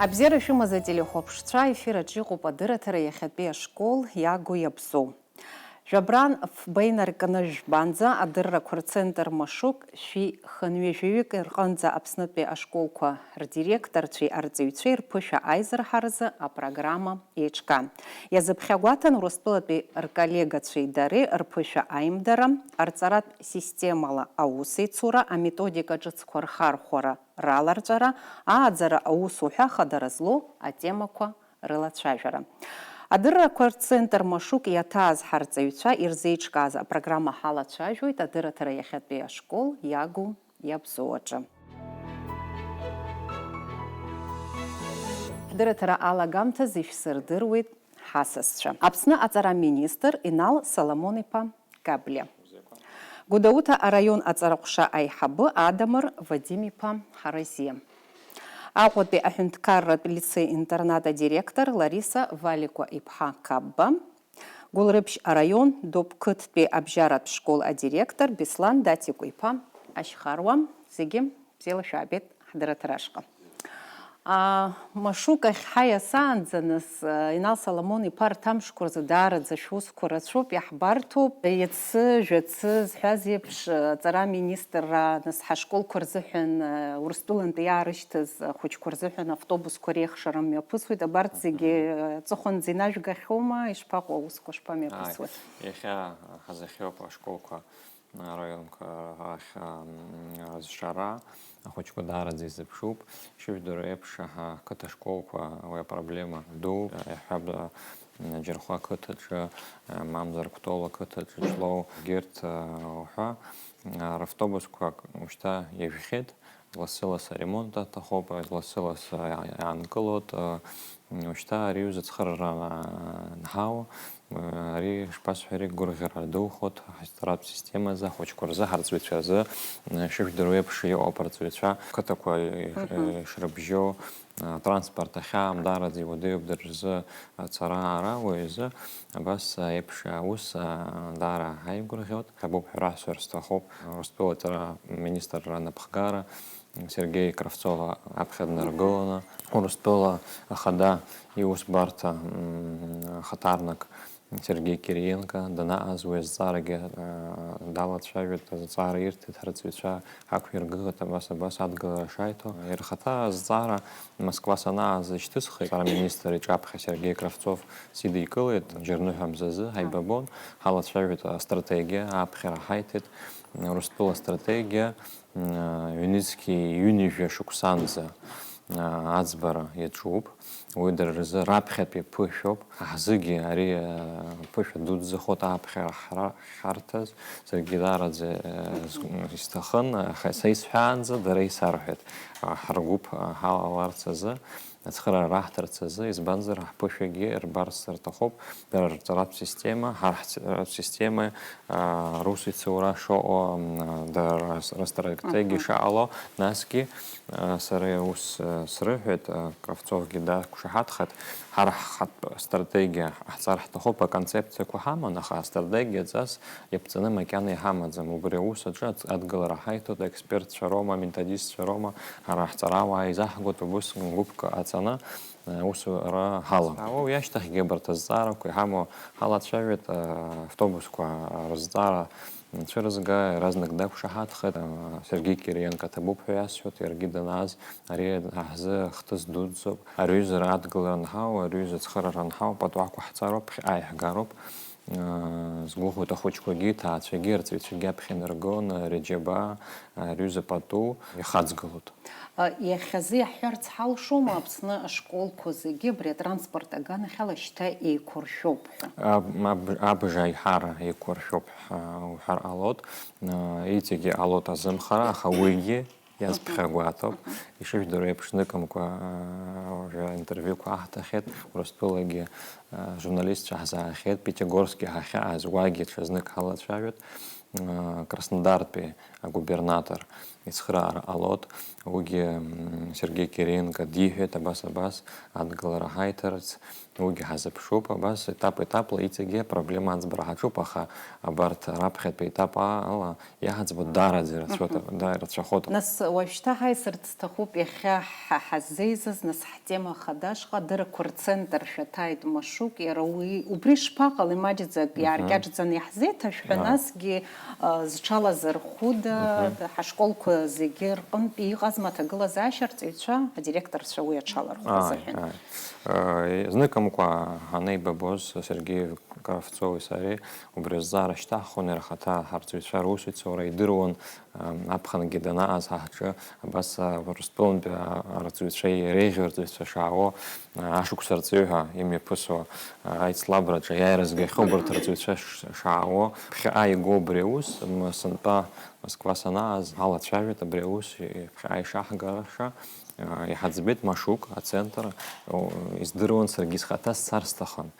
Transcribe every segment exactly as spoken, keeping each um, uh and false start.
Абзиара шәымаз, ателехәаԥшцәа, ефир аҿы иҟоуп адырраҭара иахьатәи ашкол иагу иабзоу. Жәабран фба инаркны жәбанӡа адыррақәа рцентр Машук шәи хынҩажәаҩык рҟынӡа Аԥснытәи ашколқәа рдиректорцәеи арҵаҩцәеи рԥышәа аизырҳаразы апрограмма еиҿкаан. Иазыԥхьагәаҭан Урыстәылатәи рколлегацәеи дареи рԥышәа аимдара, арҵаратә системала аусеицура, аметодика ҿыцқәа рхархәара, раларҵәара, ааӡара аусуҳәа хадара злоу атемақәа рылацәажәара. Адыррақәа рцентр Машук иаҭааз ҳарҵаҩцәа ирзеиҿкааз апрограмма ҳалацәажәоит адырраҭара иахьатәи ашкол иагу иабзоу аҿы. Ҳдырраҭара алагамҭазы ишәсырдыруеит ҳасасцәа. Аԥсны аҵара министр Инал Соломон-иԥа Каблиа. Гәдоуҭа араион аҵараҟәша аиҳабы Адамыр Вадим-иԥа Ҳаразиа. Аҟәатәи аҳәынҭқарратә лицеи-интернат адиректор Лариса Валикәа-иԥҳа Кабба. Гәылрыԥшь араион Доуп қыҭтәи абжьаратә школ адиректор Беслан Датико-иԥа Ашьхаруа. Зегьы бзиала шәаабеит ҳдырраҭара ашҟа. А, Машук ахь ҳаиасаанӡа, нас, а, Инал Соломон-иԥа, арҭ амшқәа рзы даараӡа шәусқәа рацәоуп, иаҳбарҭоуп. Иацы, жәацы зҳәаз еиԥш, а, аҵара аминистрра, нас, ҳашколқәа рзыҳәан, а, Урыстәылантәи иаарышьҭыз ахәыҷқәа рзыҳәан автобусқәа реихшара мҩаԥысуеит. Абарҭ зегьы, а, аҵыхәанӡа инажәгахьоума, ишԥаҟоу аусқәа, шԥамҩаԥысуеи? Ааи, иахьа ҳазахьоуп ашколқәа араионқәа рахь, ам, азшара, ахәыҷқәа даараӡа изыԥшуп. Ишыжәдыруа еиԥш, ҳа, ҳқыҭа школқәа уи апроблема ду, иаҳҳәап, м, Џьархәа ақыҭаҿы, м, мамзар Кәтол ақыҭаҿы, Ҷлоу, егьырҭ, а, уҳәа, а, равтобусқәак ушьҭа иажәхьеит. Лассы-лассы аремонт аҭахуп, лассы-лассы иаанкылоит. Ушьҭа ари аҩыза ацхыраара анҳау, ари, шԥасҳәари, гәырӷьара духоит ҳаҵаратә системазы, ахәыҷқәа рзы, ҳарҵаҩцәа рзы, шәыжәдыруа еиԥш иҟоуп арҵаҩцәа, қыҭақәа, мгм, ишрыбжьоу, атранспорт ахьаамдараӡа иуадаҩуп дара рзы ацара-аара, уи азы абас еиԥш аус, даара ҳаигәырӷьоит. Ҳабуп ҳәа раҳҳәар сҭахуп, Урыстәыла аҵара министрра анапхгара, Сергеи Кравцов аԥхьа днаргыланы, Урыстәыла ахада иусбарҭа, м, ахаҭарнак Сергеи Кириенко данааз, уи азҵаарагьы, а, далацәажәеит, азҵаара ирҭеит ҳарҵаҩцәа, ҳақәиргылеит абас, абас адгылара шаиҭо. Иара ихаҭа азҵаара Москва санааз ишьҭысхит, аҵара министр иҿаԥхьа Сергеи Кравцов сидикылеит, џьарныҳәа мзазы ҳаибабон, ҳалацәажәеит астратегиа, аԥхьара ҳаиҭеит, Урыстәыла астратегиа, м, ҩнызқьи ҩынҩажәа шықәсанӡа, а, аӡбара иаҿуп. Уи дара рзы раԥхьатәи ԥышәоуп. Ҳзыгьы ари, а, ԥышәа дуӡӡахоит аԥхьара ҳра-, ҳарҭаз. Саргьы даараӡа, а, с-, исҭахын, аха са исҳәаанӡа дара исарҳәеит, а, ҳаргәыԥ, а, ҳалаларц азы. Ацхыраара раҳҭарц азы, избанзар, ҳԥышәагьы рбарц рҭахуп, дара рҵаратә система, ҳара ҳҵаратә система, аа, рус ицура шыҟоу, м, дара рас-, растратегиа, аҳа, шаҟало, насгьы, аа, сара ус, аа, срыҳәеит, аа, Кравцовгьы дақәшаҳаҭхеит, ҳара ҳхатә стратегиа ҳҵар ҳҭахуп, аконцепциақәа ҳаман, аха астратегиа ҵас иаԥҵаны макьана иҳамаӡам. Убри аус аҿы ац-, адгылара ҳаиҭоит, аекспертцәа роума, аметодистцәа роума, ҳара ҳҵарауаа изаҳгоит, убыс гәыԥк ҟаҵаны, аусура ҳалагоит. Уи ашьҭахьгьы абарҭ азҵаарақәа иҳамоу ҳалацәажәеит, автобусқәа рызҵаара цәырызга, иаразнак дақәшаҳаҭхеит. Сергеи Кириенко ҭабуп ҳәа иасҳәоит, иаргьы данааз, ари ҳзы хҭыс дуӡӡоуп. Ари аҩыза адгылара анҳау, ари аҩыза ацхыраара анҳау, пату ақәаҳҵароуп, ԥхьаҟа иаҳгароуп. Сгәыӷуеит, ахәыҷқәагьы, иҭаацәагьы, арҵаҩцәагьы аԥхьа инаргон, Реџьаба, ари аҩыза пату ихаҵгылоит. Иахьазы иаҳҳәарц ҳалшома, Аԥсны ашколқәа зегьы абри атранспорт аганахьала шьҭа еиқәыршәоуп ҳәа? Аб-, аб-, абжа аиҳара еиқәыршәоуп ҳәа уҳәар ҟалоит. Иҵегьы ҟалоит азымхара, аха уигьы иазԥхьагәаҭоуп. Ишыжәдыруа еиԥш, зныкымкәа, уажәы интервиуқәа аҳҭахьеит, Урыстәылагьы, журналистцәа ҳзаахьеит, Пятигорскгьы ҳахьааз, уагьы ҽазнык ҳалацәажәеит. Краснодартәи агубернатор ицхыраара ҟалоит, уигьы, м, Сергеи Кириенко диҳәеит, абас, абас, адгылара ҳаиҭарц, уигьы ҳазыԥшуп, абас, етап-етапла иҵегьы апроблема аӡбара ҳаҿуп, аха абарҭ раԥхьатәи етап ала иаҳӡбо даараӡа ирацәоуп, Мгм. да, ирацәахоит. Нас уажәшьҭа ҳаисырц сҭахуп иахьа ҳа ҳаззеизаз, нас ҳтема хадашҟа, адыррақәа рцентр шәаҭааит Машук, иара уи, убри шԥаҟалеи, маҷӡак Мгм. иааркьаҿӡаны иаҳзеиҭашәҳәа, Ааи. насгьы, а, зҽалазырхәыда, Мгм. ҳашколқәа зегьы рҟынтәи иҟазма аҭагылазаашьа арҵаҩцәа, адиректорцәа уи аҽалархәра Ааи, азыҳәан? ааи. Э, зныкымкәа ҳанеибабоз Сергеи Кравцови сареи убри азҵаара шьҭаҳхуан, иара ахаҭа ҳарҵаҩцәа русеицура идыруан, ам, аԥхынгьы данааз ҳа ҳҿы абас, а, Урыстәылантәи, а, арҵаҩцәа иреиӷьу арҵаҩцәа шаауо, а, ашықәс арҵаҩ ҳәа имҩаԥысуа, а, аицлабраҿы аиааира згахьоу убарҭ арҵаҩцәа ш-, шаауо, ԥхьаҟа игоу убри аус, м, сынтәа Москва санааз ҳалацәажәеит абри аус, и-, ԥхьаҟа ишаҳгараша, а, иҳаӡбеит Машук ацентр, о, издыруан, саргьы схаҭа сцар сҭахын.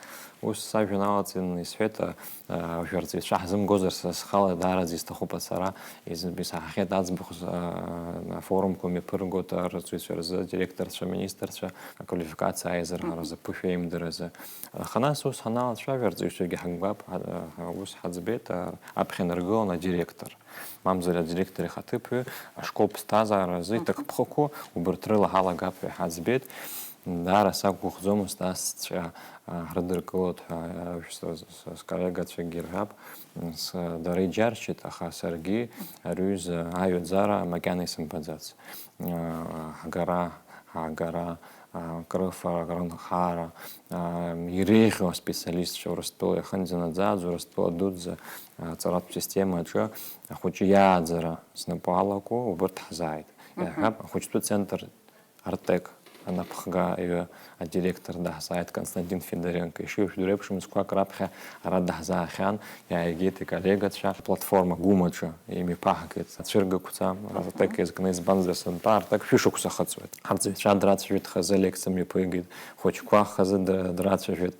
Ус сажәа налаҵаны исҳәеит, а, а, жәарҵаҩцәа ҳзымгозар, са схала даараӡа исҭахуп ацара, изынтәи саҳахьеит аӡбахә, а, афорумқәа мҩаԥыргоит арҵаҩцәа рзы, адиректорцәа, аминистрцәа, аквалификациа аизырҳара азы, аԥышәа аимдаразы. Аха нас ус ҳаналацәажәа, арҵаҩцәагьы ҳамгәаԥ, ҳа-, ҳа-, ус ҳаӡбеит, а, аԥхьа инаргылан адиректор. Мамзар адиректор ихаҭыԥуаҩ, ашкол ԥсҭазааразы Мгм. иҭакԥхықәу убарҭ рыла ҳалагап ҳәа иҳаӡбеит. Даара сақәгәыӷӡомызт асҵәҟьа, а, ҳрыдыркылоит ҳәа, а, с-, с-, сколлегацәагьы ирҳәап, м, с-, дара иџьаршьеит, аха саргьы ари аҩыза аҩаӡара макьана исымбаӡац. А, ҳгара, ҳаагара, а, крыфара, акрынхара, а, иреиӷьу аспециалистцәа Урыстәыла иахынӡанаӡааӡо, Урыстәыла дуӡӡа, а, аҵаратә система аҿы ахәыҷы иааӡара знапы алаку убарҭ ҳзааит. Мгм. Иаҳҳәап, ахәыҷтәы центр Артек анапхгаҩы адиректор даҳзааит Константин Федоренко. Ишыжәдыруа еиԥш, мызқәак раԥхьа ара даҳзаахьан, иааигеит иколлегацәа, аплатформа Гум аҿы имҩаԥаҳгеит ацәыргақәҵа, Артек иазкны, избанзар, сынтәа Артек шәышықәса ахыҵуеит. Ҳарҵаҩцәа драцәажәеит, хазы алекциа мҩаԥигеит, хәыҷқәа хазы д-, драцәажәеит.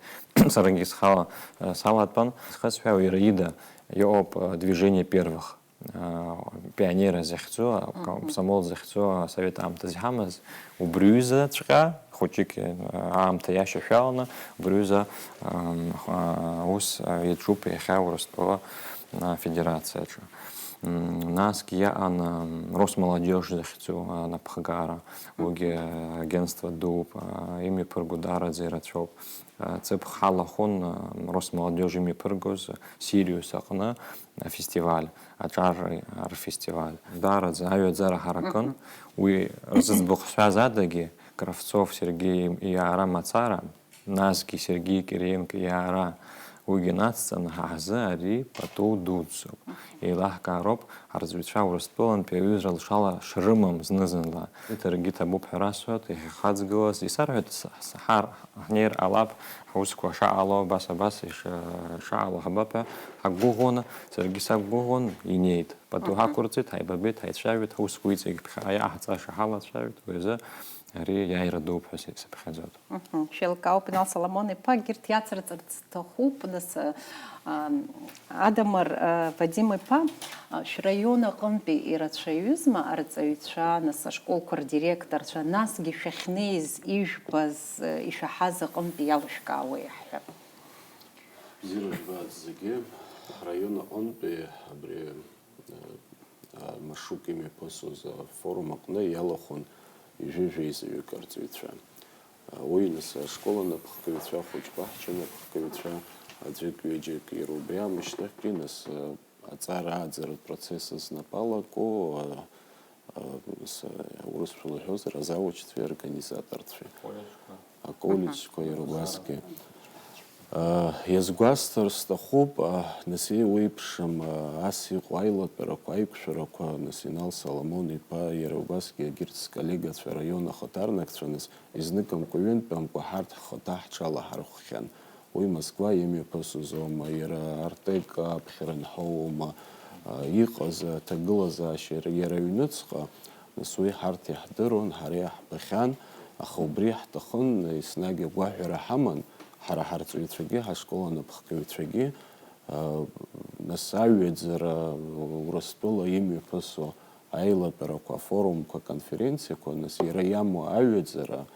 Саргьы схала, э, салатәан. Зхысҳәаау иара ида иҟоуп, э, движение первых. А, пионер захьӡу, Мгм. комсомол захьӡу асовет аамҭазы иҳамаз, убри ҩызаҵәҟьа, хәыҷык, а, аамҭа иашьашәаланы, убри ҩыза, ам, а, ус, а, иаҿуп иахьа Урыстәыла, а, Федерациаҿы. М, насгьы иаҟан, ам, Росмолодежь захьӡу, а, анапхгара, Мгм. уигьы агентство дууп, а, имҩаԥырго даараӡа ирацәоуп. Ҵыԥх ҳалахәын, Росмолодежь имҩаԥыргоз Сириус аҟны афестиваль, аҿар рфестиваль. Даараӡа аҩаӡара ҳаракын. Мгм. Уи рзыӡбахә сҳәаз адагьы, Кравцов Сергеи иаара мацара, насгьы Сергеи Кириенко иаара уигьы нацҵаны, ҳа ҳзы ари пату дуӡӡоуп. Еилаҳкаароуп, Ҳарҵаҩцәа Урыстәылантәи аҩыза лшала шрымам зны-зынла. Даргьы ҭабуп ҳәа расҳәоит, иахьахаҵгылаз, исарҳәоит, с-, с-, ҳар-, ҳнеир ҟалап, ҳусқәа шаҟало, абас, абас иш-, шаҟало ҳабап ҳәа ҳақәгәыӷуан, саргьы сақәгәыӷуан, инеит. Пату Мгм. ҳақәырҵеит, ҳаибабеит, ҳаицәажәеит, ҳусқәа иҵегь ԥхьаҟа иаҳҵаша ҳалацәажәеит, уи азы ари иааира дууп ҳәа сыԥхьаӡоит. Мгм. Шәеилкаауп, Инал Соломон-иԥа, егьырҭ иацырҵарц сҭахуп, нас, а, а, Адамыр, а, Вадим-иԥа, а, шәраион аҟынтәи ирацәаҩызма арҵаҩцәа, нас, ашколқәа рдиректорцәа, насгьы шәахьнеиз ижәбаз, а, ишәаҳаз аҟынтәи иалышәкаауеи ҳҳәап? Бзиара жәбаац зегьы, ҳраион аҟынтәи абри, а, а, Машук имҩаԥысуаз афорум аҟны иалахәын ҩажәи жәеизаҩык арҵаҩцәа. Уи, нас, ашкол анапхгаҩцәа, ахәыҷқәа ҳча анапхгаҩцәа, аӡәык-ҩыџьак иара убри аамышьҭахьгьы, нас, аҵара ааӡаратә процесс знапы алаку, а, а, нас, аурысшәала иҳәозар, азауҷцәеи аорганизаторцәеи. Колледжқәа. Аколледжқәа, Мгм. иара убасгьы. А, иазгәасҭар сҭахуп, а, нас, еиуеиԥшым, а, ас иҟоу аилатәарақәа, аиқәшәарақәа, нас, Инал Соломон-иԥа, иара убасгьы егьырҭ сколлегацәа, араион ахаҭарнакцәа, нас, изныкымкәа-ҩынтәымкәа ҳарҭ ҳхаҭа ҳҽалаҳархәхьан. Уи Москва имҩаԥысыз аума, иара Артек аԥхьара анҳауоума, а, иҟаз аҭагылазаашьа иара, иара аҩныҵҟа, нас, уи ҳарҭ иаҳдыруан, ҳара иаҳбахьан, аха убри ҳҭахын, еснагь агәаҳәара ҳаман, ҳара ҳарҵаҩцәагьы, ҳашкол анапхгаҩцәагьы, а, нас, аҩаӡара Урыстәыла имҩаԥысуа Аилатәарақәа, афорумқәа, аконференциақәа, нас, иара иамоу аҩаӡара,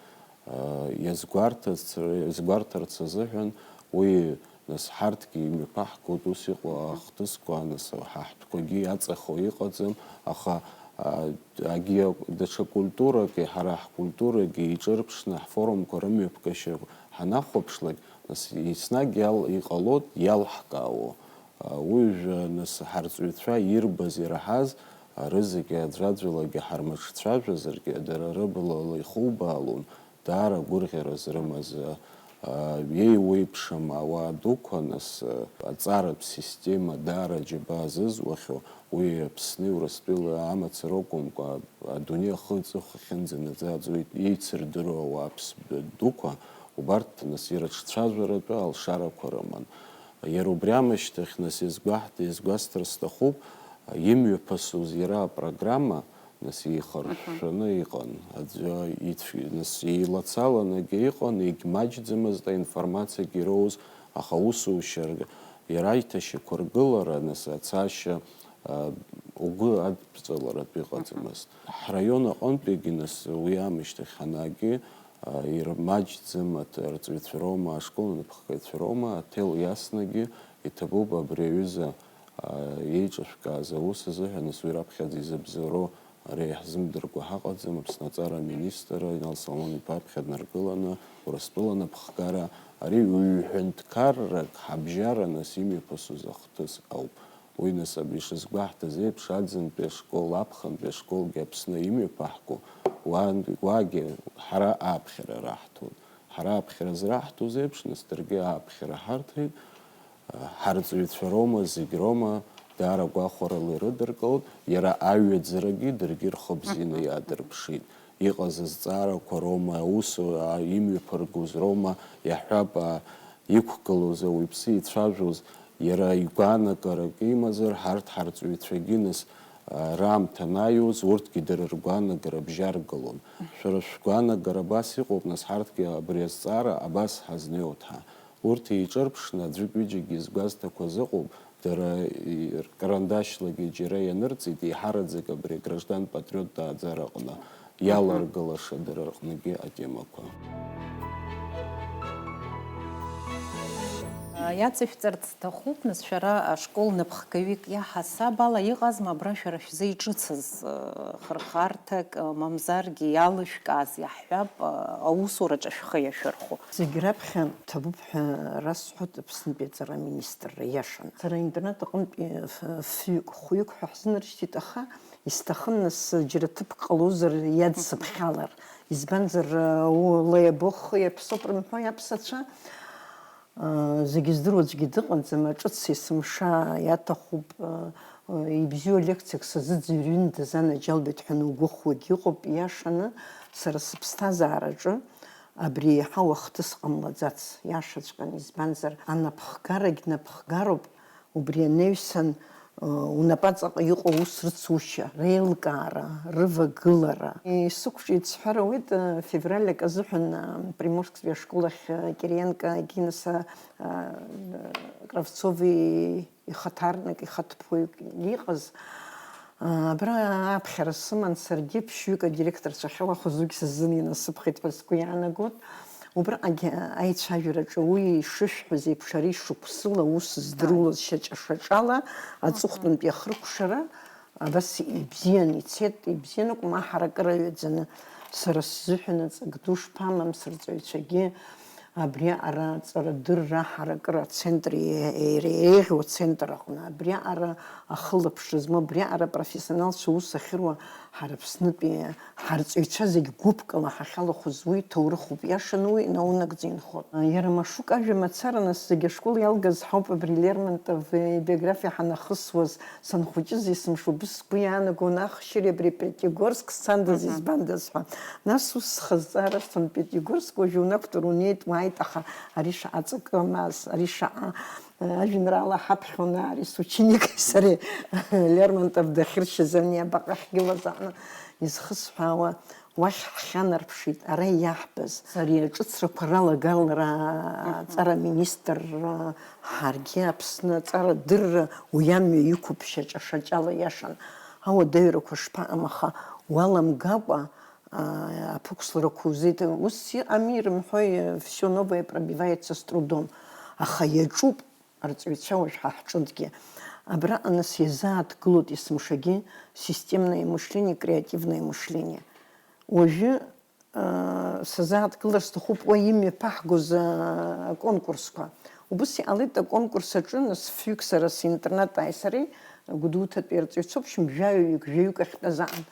а, иазгәарҭарц, иазгәарҭарц азыҳәан уи, нас, ҳарҭгьы имҩаԥаҳгоит ус иҟоу ахҭысқәа, нас, ҳа ҳтәқәагьы иаҵахо иҟаӡам, аха, а, агьи даҽа культурак, ҳара ҳкультурагьы иҿырԥшны ҳфорумқәа рымҩаԥгашьа ҳанахәаԥшлак, нас, еснагь иал-, иҟалоит иалҳкаауа. Уажәы, нас, ҳарҵаҩцәа ирбаз, ираҳаз, рызегьы аӡәаӡәалагьы ҳармаҿцәажәазаргьы, дара рыблала ихубаалон, даара гәырӷьарас рымаз, а, еиуеиԥшым ауаа дуқәа, нас, а, аҵаратә система даара џьабаа зызуахьоу, уи Аԥсни Урыстәылеи амацара акәымкәа, адунеи ахы-, аҵыхәа ахьынӡанаӡааӡо еицырдыруа ауаа ԥс-, дуқәа, убарҭ, нас, ирыҿцәажәаратәы алшарақәа рыман. Иара убри аамышьҭахь, нас, иазгәаҳт-, иазгәасҭар сҭахуп, имҩаԥысуаз иара апрограмма, нас, еихаршәшәаны иҟан. Аӡәы ицә-, нас, еилацаланагьы иҟан, егьмаҷӡамызт аинформациагьы ироуз, аха аусушьа р-, иара аиҭашьақәыргылара, нас, ацашьа, а, угәы адҵаларатә иҟаӡамызт. Ҳраион аҟынтәигьы, нас, уи аамышьҭахь ҳанаагьы, а, ирмаҷӡам аҭ-, арҵаҩцәа роума, ашкол анапхгаҩцәа роума, аҭел иаснагьы иҭабуп абри аҩыза, а, еиҿышәкааз аус азыҳәан, нас, уи раԥхьаӡа изыбзоуроу ари иаҳзымдыркәа ҳаҟаӡам, Аԥсны аҵара аминистр Инал Соломон-иԥа аԥхьа днаргыланы, Урыстәыла анапхгара, ари ҩ-ҳәынҭқаррак ҳабжьара, нас, имҩаԥысуаз ахҭыс ауп. Уи, нас, абри ишазгәаҳҭаз еиԥш, аӡынтәи ашкол, аԥхынтәи ашколгьы Аԥсны имҩаԥаҳго, уан-, уагьы ҳара аԥхьара раҳҭон. Ҳара аԥхьара зраҳҭоз еиԥш, нас, даргьы аԥхьара ҳарҭеит. Ҳарҵаҩцәа роума, зегь роума, даара гәахәарыла ирыдыркылт, иара аҩаӡарагьы даргьы рхы бзианы иаадырԥшит. Иҟаз азҵаарақәа роума, аус, а, имҩаԥыргоз роума, иаҳҳәап, а, иқәгылоз ауаҩԥсы ицәажәоз, иара игәаанагарак имазар, ҳарҭ ҳарҵаҩцәагьы, нас, а, раамҭа анааиуаз, урҭгьы дара ргәаанагара бжьаргалон. Шәара шәгәаанагара абас иҟоуп, нас, ҳарҭгьы абри азҵаара абас ҳазнеиуеит ҳәа. Урҭ еиҿырԥшны аӡәык-ҩыџьагьы згәазҭақәаз ыҟоуп, дара, и-, ркарандашьлагьы џьара ианырҵеит, еиҳараӡак абри аграждан-патриоттә ааӡара аҟны иаларгылаша дара рҟныгьы атемақәа. Иаҵышәҵарц сҭахуп, нас, шәара ашкол напхгаҩык иаҳасаб ала иҟазма абра шәара шәзы иҿыцыз, э, хырхарҭак, э, мамзаргьы иалышәкааз, иаҳҳәап, э, аусураҿы шәхы иашәырхәо? Зегь раԥхьа ҭабуп ҳәа расҳәоит Аԥснытәи аҵара аминистрра, иашан. Сара аинтернат аҟынтәи ф-, фҩык, хәҩык ҳәа ҳзынарышьҭит, аха исҭахын, нас, џьара ҭыԥк ҟалозар, иадсыԥхьалар. Избанзар, ула иабо хы иаԥсоуп рымҳәои аԥсацәа? Зегьы здыруа аӡәгьы дыҟаӡам, аҿыц есымша иаҭахуп, ибзиоу лекциак сазыӡырҩындаз анаџьалбеит ҳәа угәахәуагьы ыҟоуп, иашаны, сара сыԥсҭазаараҿы абри еиҳау ахҭыс ҟамлаӡац, иашаҵәҟьаны, избанзар, анапхгарагь напхгароуп, убри анаҩсан, унапаҵаҟа иҟоу аус рыцушьа, реилкаара, рывагылара. Исықәҿиеит сҳәар ауеит, февраль акы азыҳәан, Приморсктәи ашкол ахь, Кириенко Гинеса, Кравцови ихаҭарнак, ихаҭыԥуаҩык иҟаз, абра аԥхьара сыман, саргьы ԥшьҩык адиректорцәа ахьалахәыз уигь сзын инасыԥхеит ҳәа сгәы иаанагоит. Убраҟагь аицәажәараҿы уи ишышәҳәаз еиԥш, ари шықәсыла аус здыруаз шьаҿа-шьаҿала аҵыхәтәантәи ахыркәшара абас ибзиан ицеит, ибзиан акәым, аҳаракыра ҩаӡаны. Сара сзыҳәан аҵак ду шԥамам, сырҵаҩцәагьы абриаҟара аҵарадырра аҳаракыра ацентр, еиӷьу ацентр аҟны, абриаҟара ахылаԥшра змоу, абриаҟара апрофессионалцәа аус ахьыруа, ҳара Аԥснытәи ҳарҵаҩцәа зегь гәыԥкала ҳахьалахәыз уи ҭоурыхуп, иашаны уи наунагӡа инхоит. Иара Машук ажәа мацара, нас, зегь ашкол иалгаз ҳауп, абри Лермонтов ибиографиа ҳанахысуаз, санхәыҷыз есымша убыс сгәы иаанагон, ахшьыри абри Пятигорск сцандаз, избандаз ҳәа. Нас ус схазҵаара рцон, Пятигорск уажәы унақәтәар унеит, уааит, аха ари шаҟа ҵакы амаз, ари шаҟа, э, ажәеинраала ҳаԥхьон, ари сученики сареи Лермонтов дахьыршьыз ани абаҟа ахьгылаз аҟны изхысҳәаауа, уахь ҳхьанарԥшит, ара иаҳбаз. Ари аҿыцрақәа ралагалара аҵара аминистрра, ҳаргьы Аԥсны аҵара адырра уи амҩа иқәуп шьаҿа-шьаҿала, иашан. Ауадаҩрақәа шԥаҟам, аха уаламгакәа, аа, аԥықәсларақәа узеиҭа-, ус иҟами, ирымҳәои, всё новое пробивается с трудом. Аха иаҿуп арҵаҩцәа уажә ҳа ҳҿынгьы. Абраҟа нас иазааҭгылоит есымшагьы системное мышление, креативное мышление. Уажәы сазааҭгылар сҭахуп уа имҩаԥаҳгоз аконкурсқәа. Убыс иҟалеит аконкурс аҿы, нас фҩык сара синтернатааи сареи, Гәдоуҭатәи арҵаҩцәоуп, шьыбжьаҩык, жәаҩык ахьтәаз аан.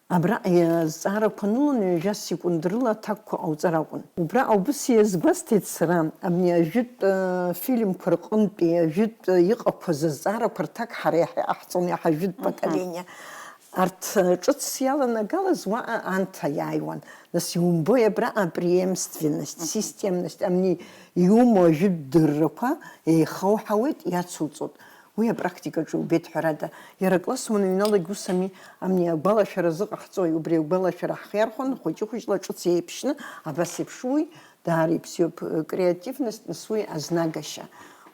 Абра азҵаарақәа аныланы ҩажәа секунд рыла аҭакқәа ҟауҵар акәын. Убра убыс иазгәасҭеит сара, абни ажәытә, э, фильмқәа рҟынтәи ажәытә, э, иҟақәаз азҵаарақәа рҭак ҳара иаҳа иҟаҳҵон, иаҳа ажәытә поколение. Арҭ, э, ҿыц иаланагалаз уаҟа анҭа иааиуан. Нас иумбои абраҟа апреемственность, системность, амни иумоу ажәытә дыррақәа еихауҳауеит, иацуҵоит. Уи апрактикаҿы иубеит, ҳәарада. Иара аклассман иҩналогь ус ами, амни агәалашәара зыҟаҳҵои, убри агәалашәара ҳхиархәон, хәыҷы-хәыҷла ҿыц еиԥшьны, абас еиԥш уи, даара ибзиоуп, э, креативность, нас уи азнагашьа.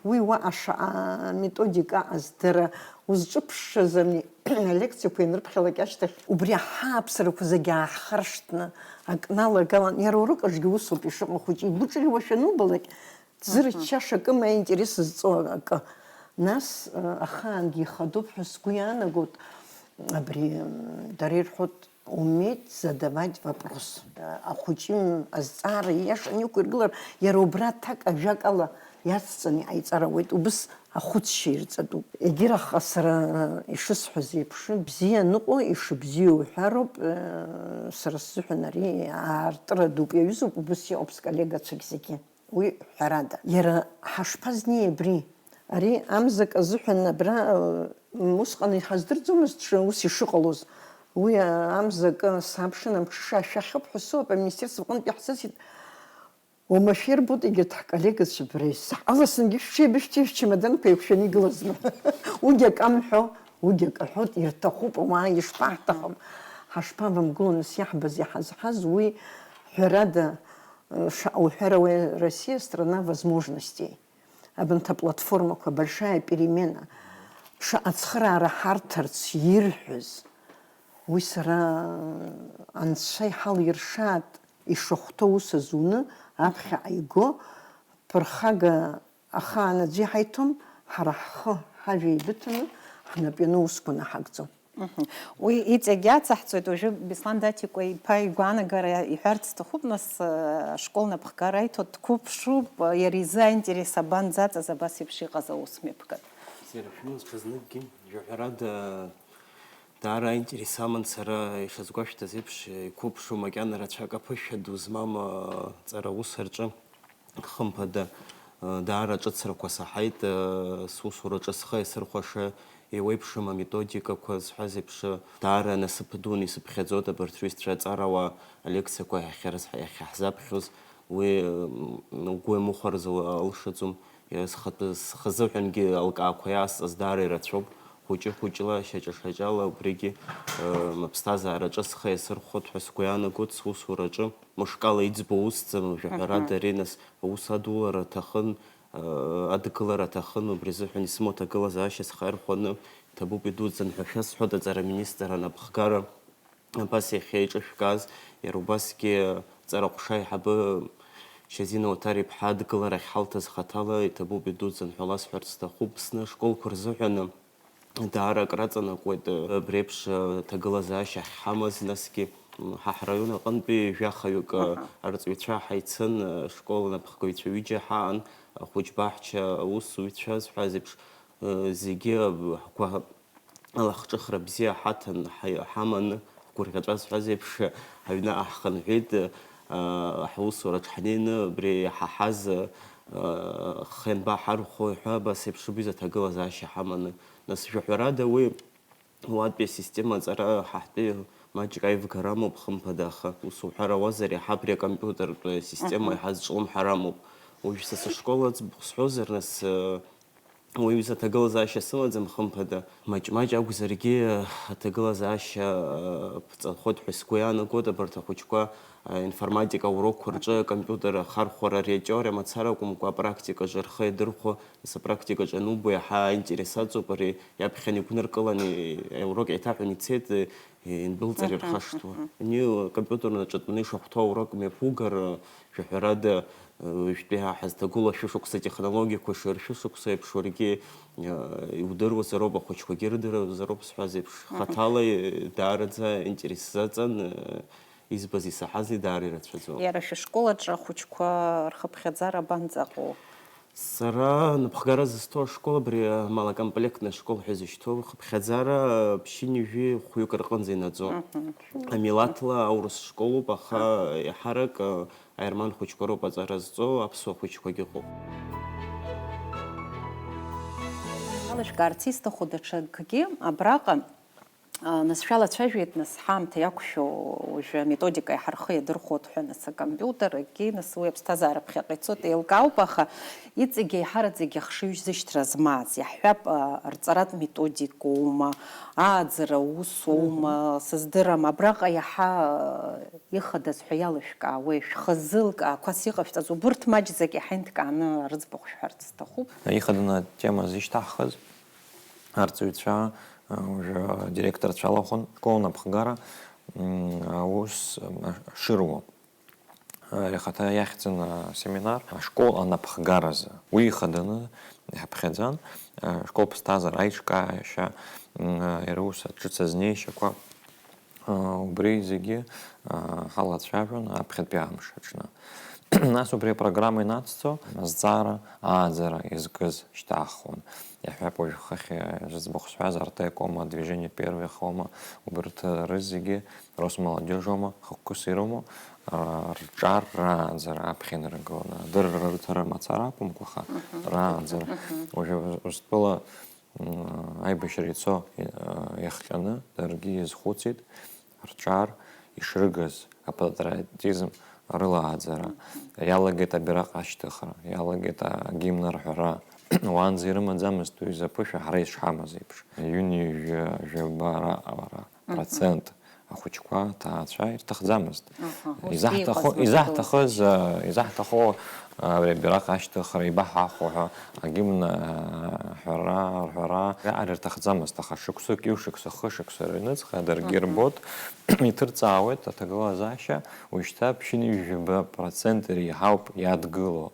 Уи уаҟа шаҟа методика аҟаз, дара узҿыԥшшаз ами, алекциақәа ианрыԥхьалак ашьҭахь, убри аҳааԥсарақәа зегьы ааҳхаршҭны, акы налагалан, иара урок аҿгьы усоуп ишыҟоу, хәыҷы игәыҿыӷьуашәа анубалак, дзырччаша акы, ма интерес зҵоу акы. Нас, э, ахаангьы ихадоуп ҳәа сгәы иаанагоит, абри, м, дара ирҳәоит, уметь задавать вопрос. Ахәыҷы азҵаара ииашаны иқәиргылар, иара убра аҭак ажәакала иацҵаны иҟаиҵар ауеит, убыс ахәыцшьа ирҵатәуп. Егьырахь, сара ишысҳәаз еиԥш, бзиа аныҟоу ишыбзиоу уҳәароуп, э, сара сзыҳәан ари аартра дук иаҩызоуп, убыс иҟоуп сколлегацәагь зегьы. Уи ҳәарада. Иара ҳашԥазнеи абри? Ари амзак азыҳәан абра, э, усҟан иҳаздырӡомызт ш-, ус ишыҟалоз. Уи, э, амза акы сааԥшын, амҽыша ашәахьоуп ҳәа сыҟоуп, аминистерство аҟынтә иаҳзасит. Уамашәа ирбоит егьырҭ ҳколлегацәа бара, исаҳаласынгьы шәҽеибышәҭи, шәчамаданқәа еиқәшәаны игылазма? Уигь акы амҳәо, уигь акы аҳәоит, ирҭахуп, ауаа ишԥаҳҭахым? Ҳашԥавамгыло, нас, иаҳбаз, иҳазҳаз уи, ҳәарада, э, шаҟа уҳәар ауеи, Россия страна возможностей. Абанҭ аплатформақәа, большая перемена, шаҟа ацхыраара ҳарҭарц ирҳәаз, уи сара, анцәа иҳалиршааит, ишахәҭоу ус азуны, аԥхьаҟа иго, ԥырхага ахаан аӡәы иҳаиҭом, ҳара ҳхы, ҳажәа еибыҭаны, ҳнап иану усқәа наҳагӡом. Мгм. Уи иҵегь иацаҳҵоит, уажәы Беслан Даҭикәа иԥа игәаанагара иҳәарц сҭахуп, нас, э, ашкол напхгара аиҭо дқәыԥшуп, э, иара изы аинтерес абанӡаҵаз абас еиԥш иҟаз аус мҩаԥгатә. Серафима, ҽазныкгьы, жәаҳәарада, даара аинтерес аман сара, ишазгәашәҭаз еиԥш, иқәыԥшу макьана рацәак аԥышәа ду змам, э, ҵара ус рҿы. Хымԥада, даара ҿыцрақәа саҳаит, сусураҿы схы иасырхәаша еиуеиԥшым аметодикақәа зҳәаз еиԥш, даара насыԥ дуны исыԥхьаӡоит абарҭ рҩызцәа аҵарауаа алекциақәа иахьрыз-, иахьаҳзаԥхьоз, уи, м, угәы иамыхәарыз ала-, алшаӡом. Схатәы, схазыҳәангьы алкаақәа иаасҵаз даара ирацәоуп. Хәыҷы-хәыҷла, шьаҿа-шьаҿала убригьы, м, аԥсҭазаараҿы схы иасырхәоит ҳәа сгәы иаанагоит, сусураҿы. Мышкала иӡбо усӡам, жәаҳәарада, ари нас аус адулара аҭахын, адгылара аҭахын, убри азыҳәан исымоу аҭагылазаашьа схы иархәаны, иҭабуп идуӡӡан ҳәа шәасҳәоит, аҵара аминистр анапхгара абас иахьа иҿышәкааз, иара убасгьы аҵара ҟәша аиҳабы Шьазина Уаҭар-иԥҳа адгыларахь ҳалҭаз хаҭала, иҭабуп идуӡӡан ҳәа ласҳәарц сҭахуп, Аԥсны ашколқәа рзыҳәаны. Даара акраҵанакуеит, абри еиԥш, э, ҭагылазаашьа ҳҳамаз, насгьы, м, ҳа ҳраион аҟынтәи жәахаҩык, э, арҵаҩцәа ҳаицын, э, школ анапхгаҩцәа ҩыџьа ҳаан, ахәыҷ баҳча аусзуҩцәа зҳәаз еиԥш, э, зегьы, э, ҳгәы алахҿыхра бзиа ҳаҭан, ҳаи-, ҳаманы, ҳгәырӷьаҵәа зҳәаз еиԥш, аҩныҟа ҳхынҳәит, э, ҳусураҿ ҳнеины, абри иҳаҳаз, э, ҳхы ианбаҳархәо ҳәа, абас еиԥш убри изы аҭагылазаашьа ҳаманы. Нас, жәаҳәарада, уи уатәи асистема аҵара ҳаҳтәы маҷк аивгара амоуп, хымԥада, аха ус уҳәар ауазар, иаҳа абри акомпиутертә система иаҳа зҿлымҳара амоуп. Уажә са сышкол аӡбахә сҳәозар, нас, э, уи аҩыза аҭагылазаашьа сымаӡам, хымԥада. Маҷ-маҷ акәзаргьы, аҭагылазаашьа, э, ԥҵахоит ҳәа сгәы иаанагоит, абарҭ ахәыҷқәа, э, информатика аурокқәа рҿы акомпиутер ахархәара ари атеориа мацара акәымкәа, апрактикаҿы рхы иадырхәо, нас апрактикаҿы анубо иаҳа аинтерес аҵоуп, ари иаԥхьан игәныркыланы аурок еиҭаҳәаны ицеит, э, индәылҵыр Мгм, ирхашҭуа. мгм. Ани акомпиутер аҿы дтәаны ишахәҭоу аурок мҩаԥугар, э, жәаҳәарада, э, уажәтәи ҳа-, ҳазҭагылоу ашәышықәса атехнологиақәа шыршәышықәса еиԥш уаргьы, э, иудыруазароуп, ахәыҷқәагьы ирыдыруазароуп сҳәаз еиԥш. Мгм. Хаҭала, э, даараӡа интерес заҵан, э, избаз исаҳази даара ирацәаӡоуп. Иара шәышкол аҿы ахәыҷқәа рхыԥхьаӡара абанӡаҟоу? Сара напхгара зысҭо ашкол абри, малокомплектный ашкол ҳәа изышьҭоу, хыԥхьаӡара ԥшьынҩажәи хәҩык рҟынӡа инаӡо. Мгм. Амилаҭла аурыс школуп, аха Аҳа. еиҳарак, э, аерман хәыҷқәа роуп аҵара зҵо, аԥсуа хәыҷқәагьы ыҟоуп. Алашәкаарц исҭаху даҽакгьы, абраҟа, а, нас шәалацәажәеит, нас ҳаамҭа иақәшәо уажәы аметодика иаҳа рхы иадырхәоит ҳәа, нас акомпиутер, акгьы, нас уи аԥсҭазаара ԥхьаҟа ицоит, еилкаауп, аха иҵегьы еиҳараӡагьы ахшыҩзышьҭра змаз, иаҳҳәап, а, рҵаратә методикоума, ааӡара усоума, Мгм. сыздырам, абраҟа иаҳа, а, ихадаз ҳәа иалышәкаауеи, шәхазы еилкаақәас иҟашәҵаз, убырҭ маҷӡак иаҳа инҭкааны рыӡбахә шәҳәарц сҭахуп. Ихаданы атема зышьҭаҳхыз, арҵаҩцәа, уажәы адиректорцәа лахәын, школ анапхгара, м, аус, м, шыруа. Ихаҭа иахьӡын асеминар ашкол анапхгаразы. Уи ихаданы иҳаԥхьаӡан, ашкол ԥсҭазаара аиҿкаашьа, м, иара ус аҿыц азнеишьақәа. Убри зегьы ҳалацәажәон аԥхьатәи амш аҽны. Нас убри апрограмма инацҵо, азҵаара, ааӡара иазкыз шьҭаҳхуан. Иаҳҳәап, уажә хыхь зыӡбахә сҳәаз, Артек аума, Движение Первых аума, убарҭ рызегьы, Росмолодежь аума, хықәкыс ирымоу, рҿар, рааӡара аԥхьа инаргыланы, адырра рыҭара мацара акәымкәа, аха Мгм. рааӡара. Мгм. Уажәы Урыстәыла М, аибашьра ицо, э, иахҟьаны даргьы иазхәыцит, рҿар ишрыгыз, апатриотизм рылааӡара, иалагеит абираҟ ашьҭыхра, иалагеит агимн арҳәара. Уаанӡа ирымаӡамызт уи изы аԥышәа ҳара ишҳамаз еиԥш. Ҩынҩажәа, жәаба ра-, ра-, Мгм. процент ахәыҷқәа, аҭаацәа ирҭахӡамызт. Аҳа, ус Изаҳҭахо-, иҟаз изаҳҭахыз, маҭәа а, изаҳҭахо, а, абри абираҟ ашьҭыхра, ибаҳахәо ҳәа агимн, а, ҳәара, рҳәара, ари рҭахӡамызт, аха шықәсык, ҩышықәса, хышықәса рыҩныҵҟа даргьы Мгм. рбоит, иҭырҵаауеит аҭагылазаашьа, уажәшьҭа ԥшьынҩажәаба процент иреиҳауп иадгыло.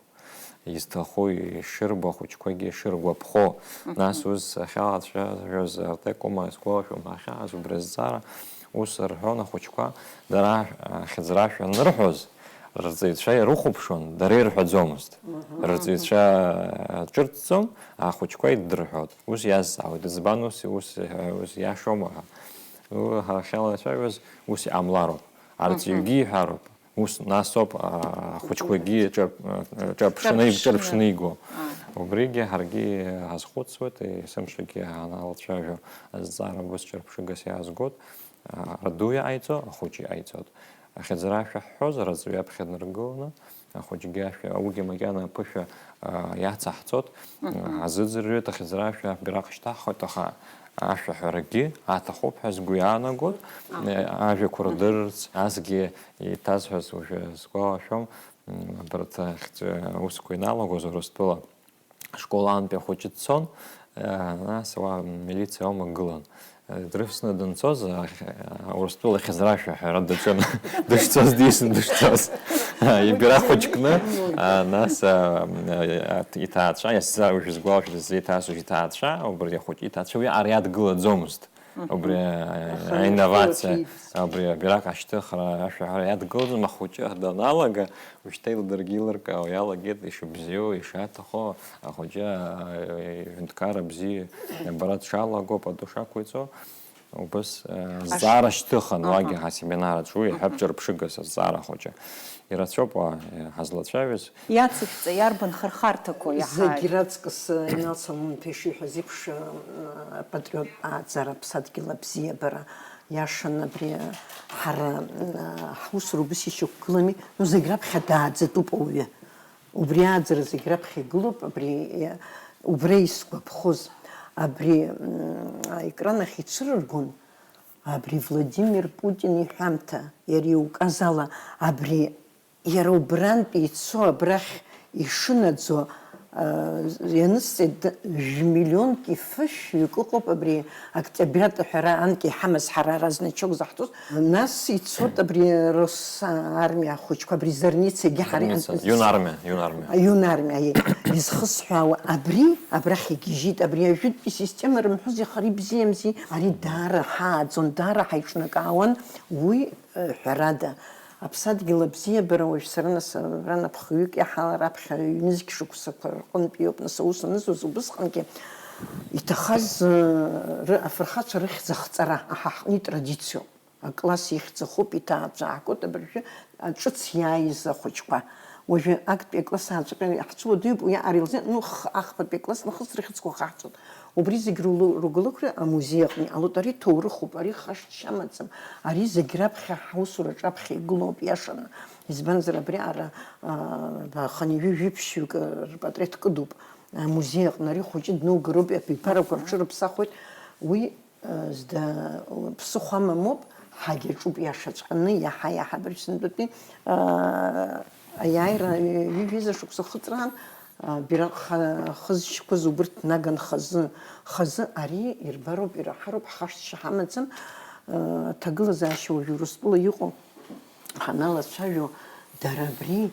Изҭаху, ишырбо ахәыҷқәагьы шыргәаԥхо. Мгм. Нас ус ахьалацәажәоз Артек Кома исгәалашәом, ахьааз убри азҵаара ус рҳәон ахәыҷқәа, дара ахьӡрашәа анырҳәоз, рҵаҩцәа ирыхәаԥшуан, дара ирҳәаӡомызт. Мгм. Рҵаҩцәа ҿырҭӡом, ахәыҷқәа иддырҳәот. Ус иазҵаауеит, избан ус, ус, ус иашоума ҳәа. Уи ҳахьалацәажәоз ус иҟамлароуп. Арҵаҩгьы Мгм. иҳәароуп. Ус насоуп, а, ахәыҷқәагьы ҿырп-, ҿырԥшны, Ҿырԥшны. ҿырԥшны иго. Аа. Убригьы ҳаргьы ҳазхәыцуеит, есымшагьы ҳаналацәажәо азҵаара убыс ҿырԥшыгас иаазгоит. А, рду иҟаиҵо, ахәыҷы иҟаиҵоит. Ахьыӡрашәа ҳҳәозар, аҵаҩы аԥхьа днаргыланы, ахәыҷгьы ашәа, уигьы макьана аԥышәа, а, иацаҳҵоит. Мгм. Азыӡырҩы дахьыӡрашәа абираҟ шьҭаҳхуеит, аха ашәаҳәарагьы аҭахуп ҳәа сгәы иаанагоит. Аҳ. Э, ажәақәа Мгм. рдырырц, асгьы иҭазҳәаз уажәы сгәалашәом, м, абарҭ ахьӡ-, аусқәа иналагоз Урыстәыла ашкол аантәи ахәыҷы дцон, э, нас уа милициа аума гылан. Э, дрывсны данцоз, ахь-, Урыстәыла ахьыӡрашәа аҳәара даҿын, дышцоз, дисны дышцоз. Ибираҟ хәыҷкны, а, нас, а, а, иҭаацәа, иазза-, уажә изгәалашәоит, иззеиҭасуаз иҭаацәа, убри ахәыҷы иҭаацәа уи ари адгылаӡомызт. Мгм. Убри, а, Аха аинновациа, иахьоу убри абираҟ ашьҭыхра, ашәаҳәара иадгылаӡом, ахәыҷы даналага, ушьҭа илдыргьы илыркаауа иалагеит, ишыбзиоу, ишаҭаху, ахәыҷы, а, иҳәынҭқарра бзиа абара дшалаго, пату шақәиҵо. Убыс, э, Аш-, зҵаара шьҭыхан, аҳа. уагьы ҳасеминар аҿы, уи иҳәап, Мгм. ҿырԥшыгас азҵаара хәыҷы. Ирацәоуп, уа, э, ҳазлацәажәаз. Иацышәҵа, иарбан хырхарҭақәоу иаҳа? Зегь раҵкыс, э, Инал Соломон-иԥа ишиҳәаз еиԥш, э, апатриот ааӡара, аԥсадгьыл абзиабара, иашан абри, э, ҳара, э, ҳусура убыс ишьақәгылами, ну, зегь раԥхьа дааӡатәуп ауаҩы. Убри ааӡара зегь раԥхьа игылоуп, абри, э, Убра исгәаԥхоз, абри, м, аекран ахь ицәырыргон, абри Владимир Путин иҳәамҭа, иара иуказ ала, абри иара убрантәи ицо абрахь ишынаӡо, а, ианысҵеит, д-, жәмиллионки фышәҩык ыҟоуп абри октиабриатә аҳәара анкьа иҳамаз ҳара ара значок заҳҭоз. Нас ицоит абри Росармиа ахәыҷқәа, абри Зарницагьы ҳара Зарница, иҳантәыз. Юнармиа, Юнармиа. Юнармиа, аиеи. Изхысҳәаауа абри, абрахь игьежьит, абри ажәытәтәи система рымҳәози, хара ибзиамзи, ари даара ҳааӡон, даара ҳаиҿнакаауан, уи, э, ҳәарада. Аԥсадгьыл абзиабара уажә сара нас, ара напхгаҩык иаҳа раԥхьа ҩнызқь шықәсақәа рҟынтә иоуп, нас аус анызуаз убысҟангьы иҭахаз, э, ры-, афырхацәа рыхьӡ ахҵара, аҳа ҳҟны итрадициоуп. Акласс ихьӡ ахуп, иҭаацәа аҳкуеит абыржәы, а, ҿыц иааиз ахәыҷқәа. Уажәы актәи акласс ааҵәҟьа иаҳцәуадаҩуп, уи ари лзы, ну, х-, ахԥатәи акласс нахыс рыхьӡқәа хаҳҵоит. Убри зегь рулы-, ругәылықәра амузеи аҟны иҟалоит. Ари ҭоурыхуп, ари хашҭшьа амаӡам. Ари зегь раԥхьа ҳусураҿы аԥхьа игылоуп, иашаны. Избанзар, абри ара, а, хынҩажәи жәиԥшьҩык рпатреҭ кыдуп. Амузеи аҟны ари хәыҷы днугароуп, абиԥарақәа рҽырыԥсахуеит. Уи Зда ԥсыхәа амамоуп, ҳагьаҿуп иашаҵәҟьаны, иаҳа-иаҳа абыржә сынтәатәи, аа, аиааира ҩажәа шықәса хыҵраан, аа, бираҟ ха-, хызшьқәаз убырҭ наган хазы, хазы ари ирбароуп, ираҳароуп, ҳхашҭшьа ҳамаӡам, аа, аҭагылазаашьа уажә Урыстәыла иҟоу ҳаналацәажәо, дара абри,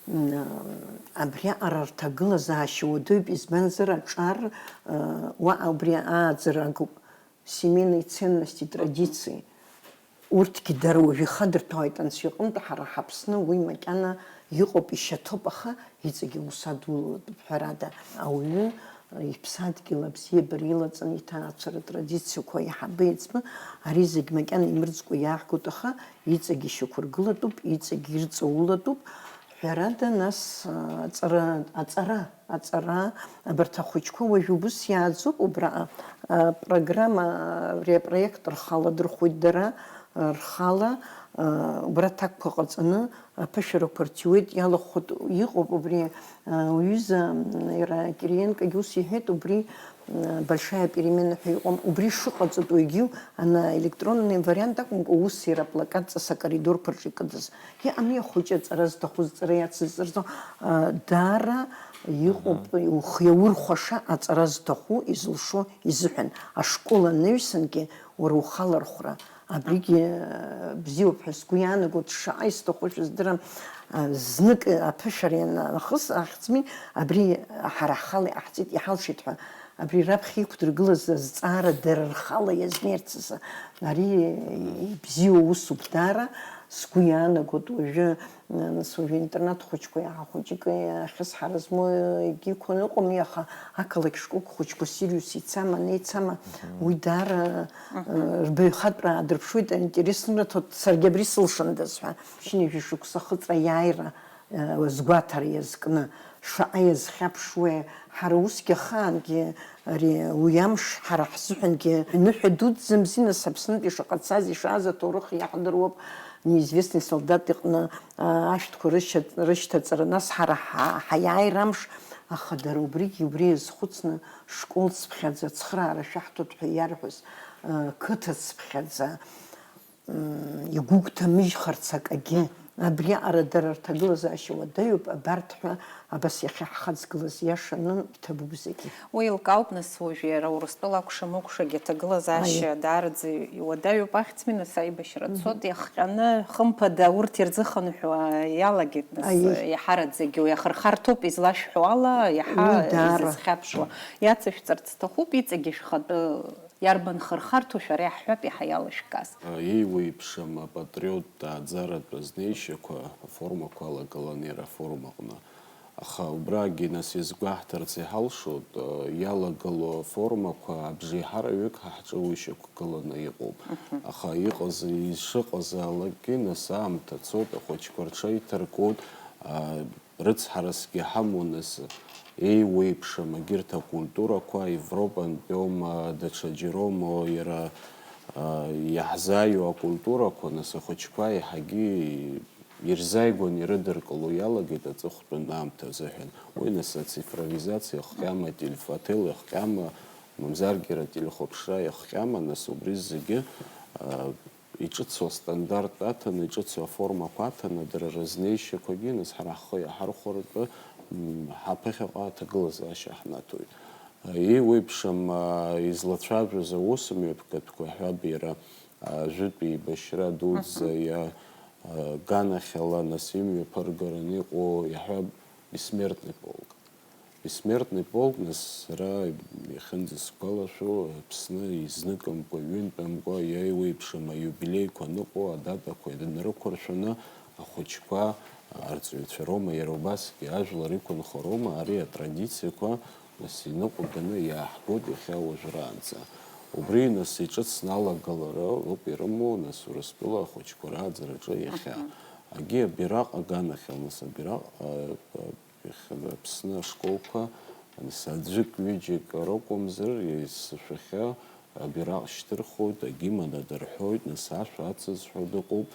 м, абриаҟара рҭагылазаашьа уадаҩуп, избанзар, аҿар, аа, уаҟа убри ааӡара агуп. Семейные ценности, традиции. Урҭгьы дара уажә ихадырҭәаауеит Анцәа иҟынтә, ҳара ҳаԥсны уи макьана иҟоуп, ишьаҭоуп, аха иҵегьы ус адулатәуп, ҳәарада. Ауаҩы иԥсадгьыл абзиабара илаҵаны иҭаацәара традициақәа аиҳабы еиҵбы, ари зегь макьана имырӡкәа иаҳгоит, аха иҵегьы ишьақәыргылатәуп, иҵегьы ирҵаулатәуп. Ҳәарада, нас, а, аҵара, аҵара, аҵара, абарҭ ахәыҷқәа уажә убыс иааӡоуп убраҟа, а, программа, абри апроект рхала дырхәоит дара, а, рхала, а, убра аҭакқәа ҟаҵаны, аԥышәарақәа рҭиуеит, иалахәхоит, иҟоуп убри, а, уҩыза, м, иара Кириенкогьы ус иҳәеит, убри, м, большая перемена ҳәа иҟоуп, убри шыҟаҵатәу егьиу, ана, електронный вариант акәымкәа, ус иара аплакатҵас акоридорқәа рҿы икыдыз. Иҟами ахәыҷы аҵара зҭаху, зҵара иацызҵарҵо, а, даара иҟоуп, Аҳа. Ухы иаурхәаша аҵара зҭаху, изылшо изыҳәан. Ашкол анаҩсангьы уара ухалархәра. Абригьы, а, бзиоуп ҳәа сгәы иаанагоит, шаҟа исҭаху шәыздырам. А, знык аԥышәара ианахыс ахьӡми, абри ҳара ҳхала иҟаҳҵеит, иҳалшеит ҳәа. Абри раԥхьа иқәдыргылаз азҵаара дара рхала иазнеирц азы, ари ибзиоу усуп даара, сгәы иаанагоит уажәы, нас, уажәы интернат хәыҷқәа иаҳа хәыҷык ахьысҳара змоу егьиқәа ыҟами, аха ақалақь школк хәыҷқәа Сириус ицама, неицама, Мгм. Уи даара, Мгм. Э, рбаҩхатәра аадырԥшуеит, аинтерес нраҭоит, саргьы абри сылшандаз ҳәа. Ԥшьынҩажәи шықәса ахыҵра аиааира, э, згәаҭара иазкны, шаҟа иазхьаԥшуеи, ҳара усгьы ахаангьы, ари, уи амш ҳара ҳзыҳәангьы ныҳәа дуӡӡамзи, нас, Аԥснытәи шаҟа цаз ишааз аҭоурых иаҳдыруоуп, неизвестный солдат иҟны, а, ашәҭқәа рышьа-, рышьҭаҵара, нас ҳара ҳа-, ҳаиааира амш, аха дара убригьы убри иазхәыцны, школ цыԥхьаӡа ацхыраара шәаҳҭоит ҳәа иарҳәоз, а, қыҭа цыԥхьаӡа, М, игәыгәҭамыжьхарц акагьы. Абриаҟара дара рҭагылазаашьа уадаҩуп, абарҭ ҳәа абас иахьа ҳхаҵгылаз иашаны иҭабуп зегьы. Уи еилкаауп, нас, уажә иара Урыстәыла акәша-мыкәшагьы аҭагылазаашьа Аиеи. Даараӡа иуадаҩуп ахьӡми, нас, аибашьра Мгм. Цоит, иахҟьаны, хымԥада, урҭ ирзыхынҳәуа иалагеит, нас, Аиеи. Иаҳараӡагьы уи ахырхарҭоуп, излашәҳәо ала, иаҳа Уи даара. Изызхьаԥшуа. Иацышәҵарц сҭахуп, иҵегьы шәхатәы Иарбан хырхарҭоу шәара иаҳҳәап, иаҳа иалышәкааз. Иеиуеиԥшым апатриоттә ааӡаратә азнеишьақәа аформақәа алагалан иара афорум аҟны. Аха убрагьы нас иазгәаҳҭарц иҳалшоит, иалагало аформақәа абжеиҳараҩык ҳа ҳҿы уи шьақәгыланы иҟоуп. Мгм. Аха иҟаз, ишыҟазаалакгьы нас аамҭа цоит, ахәыҷқәа рҽеиҭаркуеит, а, Рыцҳарасгьы ҳамоу нас, еиуеиԥшым егьырҭ акультурақәа, Европантәиоума, даҽаџьароума, иара, а, иаҳзааиуа акультурақәа, нас ахәыҷқәа еиҳагьы ирзааигәаны ирыдыркыло иалагеит аҵыхәтәантә аамҭа азыҳәан. Уи нас ацифровизациа иахҟьама, ателеф-, ателехҟьама, мамзаргьы ателехәаԥшра иахҟьама, нас убри зегьы, а, иҿыцу астандарт аҭаны, иҿыцу аформақәа аҭаны, дара рызнеишьақәагьы, нас ҳара ҳхы иаҳархәартә, м, ҳаԥыхьаҟа аҭагылазаашьа ҳнаҭоит. Еиуеиԥшым, а, излацәажәоз аусмҩаԥгатәқәа ҳәа абира, а, жәытә еибашьра дуӡӡа иа-, а, ганахьала нас имҩаԥыргараны иҟоу иаҳәа Бессмертный полк. Бессмертный полк, нас сара иахьынӡасгәалашәо, Аԥсны изныкымкәа, ҩынтәымкәа иеиуеиԥшым аиубилеиқәа аныҟоу адатақәа инарықәыршәаны ахәыҷқәа, арҵаҩцәа роума, иара убасгьы ажәлар иқәынхо роума, ари атрадициақәа нас иныҟәганы иааҳгоит иахьа уажәраанӡа. Убри нас иҿыцны алагалара ауп ирымоу, нас Урыстәыла ахәыҷқәа рааӡараҿы иахьа. Агьи абираҟ аганахьала, нас абираҟ, а, а, Аԥсны ашколқәа, нас аӡәык-ҩыџьак ракәымзар, есышәахьа абираҟ шьҭырхуеит, агимн адырҳәоит, нас ашәа ацызҳәо дыҟоуп.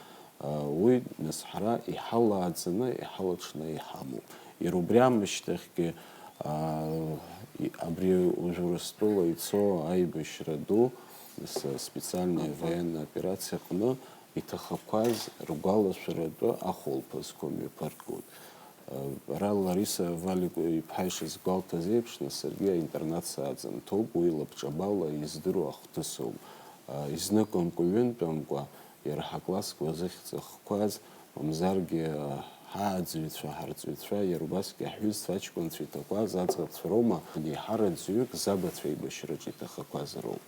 Уи, нас, ҳара иҳалааӡаны, иҳалаҽны иҳамоуп. Иара убри аамышьҭахьгьы, а, и-, абри уажә Урыстәыла ицо аибашьра ду, нас, специальная военная операция аҟны иҭахақәаз ргәалашәаратәы ахәылԥазқәа мҩаԥыргоит. Ара Лариса Валик-иԥҳа ишазгәалҭаз еиԥш, нас саргьы аинтернат сааӡамҭоуп, уи лабҿабала издыруа ахҭысоуп. Изныкымкәа, ҩынтәымкәа, иара ҳаклассқәа зыхьӡ ахқәаз, мамзаргьы ҳааӡаҩцәа, ҳарҵаҩцәа, иара убасгьы ҳҩызцәа аҷкәынцәа иҭақәаз аӡӷабцәа роума, еиҳараӡәҩык забацәа еибашьраҿы иҭахақәаз роуп.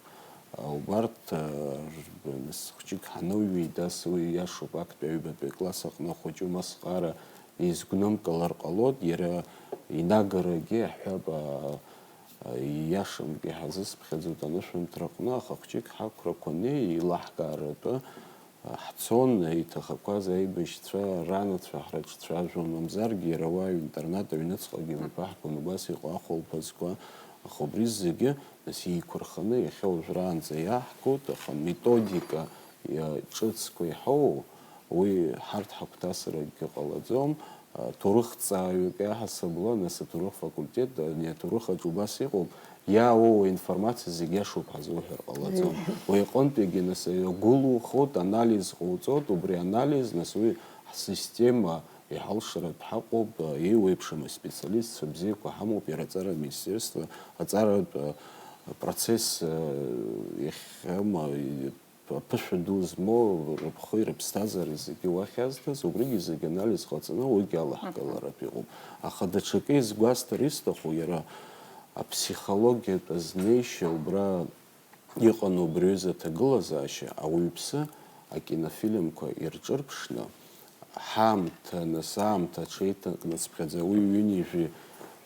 Убарҭ, а, рб-, нас хәҷык ҳаныҩеидас, уи иашоуп, актәи аҩбатәи акласс аҟны ахәыҷы умасҟара изгәнымкылар ҟалоит, иара инагарагьы аҳәап, а, а, ииашамкәа иҳазысԥхьаӡоит анышәынҭраҟны, аха хәҷык ҳақәрақәа неи, еилаҳкааратәы, а, ҳцон, иҭахақәаз аибашьцәа ранацәа ҳрыҿцәажәон, мамзаргьы иара уа аҩ-, интернат аҩныҵҟагьы мҩаԥаҳгон, убас иҟоу ахәылԥазқәа, аха убри зегьы, нас, еиқәырханы иахьа уажәраанӡа иаҳгоит, аха методика, иа-, ҿыцқәа иҳоу, уи ҳарҭ ҳагәҭасыракгьы ҟалаӡом. А, ҭоурыхҭҵааҩык иаҳасабала, нас, аҭоурых факультет, ани аҭоурых аҿы убас иҟоуп, иаауоу аинформациа зегь иашоуп ҳазуҳәар ҟалаӡом. Уи аҟынтәигьы, нас, иагәылухоит, анализ ҟауҵоит, убри анализ, нас, уи ҳсистема иҳалшаратә ҳаҟоуп, а, еиуеиԥшым аспециалистцәа бзиақәа ҳамоуп, иара аҵара аминистерство, аҵаратә, а, процесс, а, иахьама, и-, аԥышәа ду змоу, рыԥхеи рыԥсҭазаареи зегьы уахь иазҭаз, убригьы зегьы анализ ҟаҵаны уигьы алаҳгаларатә иҟоуп. Аха даҽакы изгәасҭар исҭаху, иара аԥсихологиатә азнеишьа убра иҟан убри аҩыза аҭагылазаашьа, ауаҩԥсы акинофильмқәа ирҿырԥшны, ҳаамҭа, нас аамҭа аҽеиҭанакны цыԥхьаӡа уи ҩынҩажәи,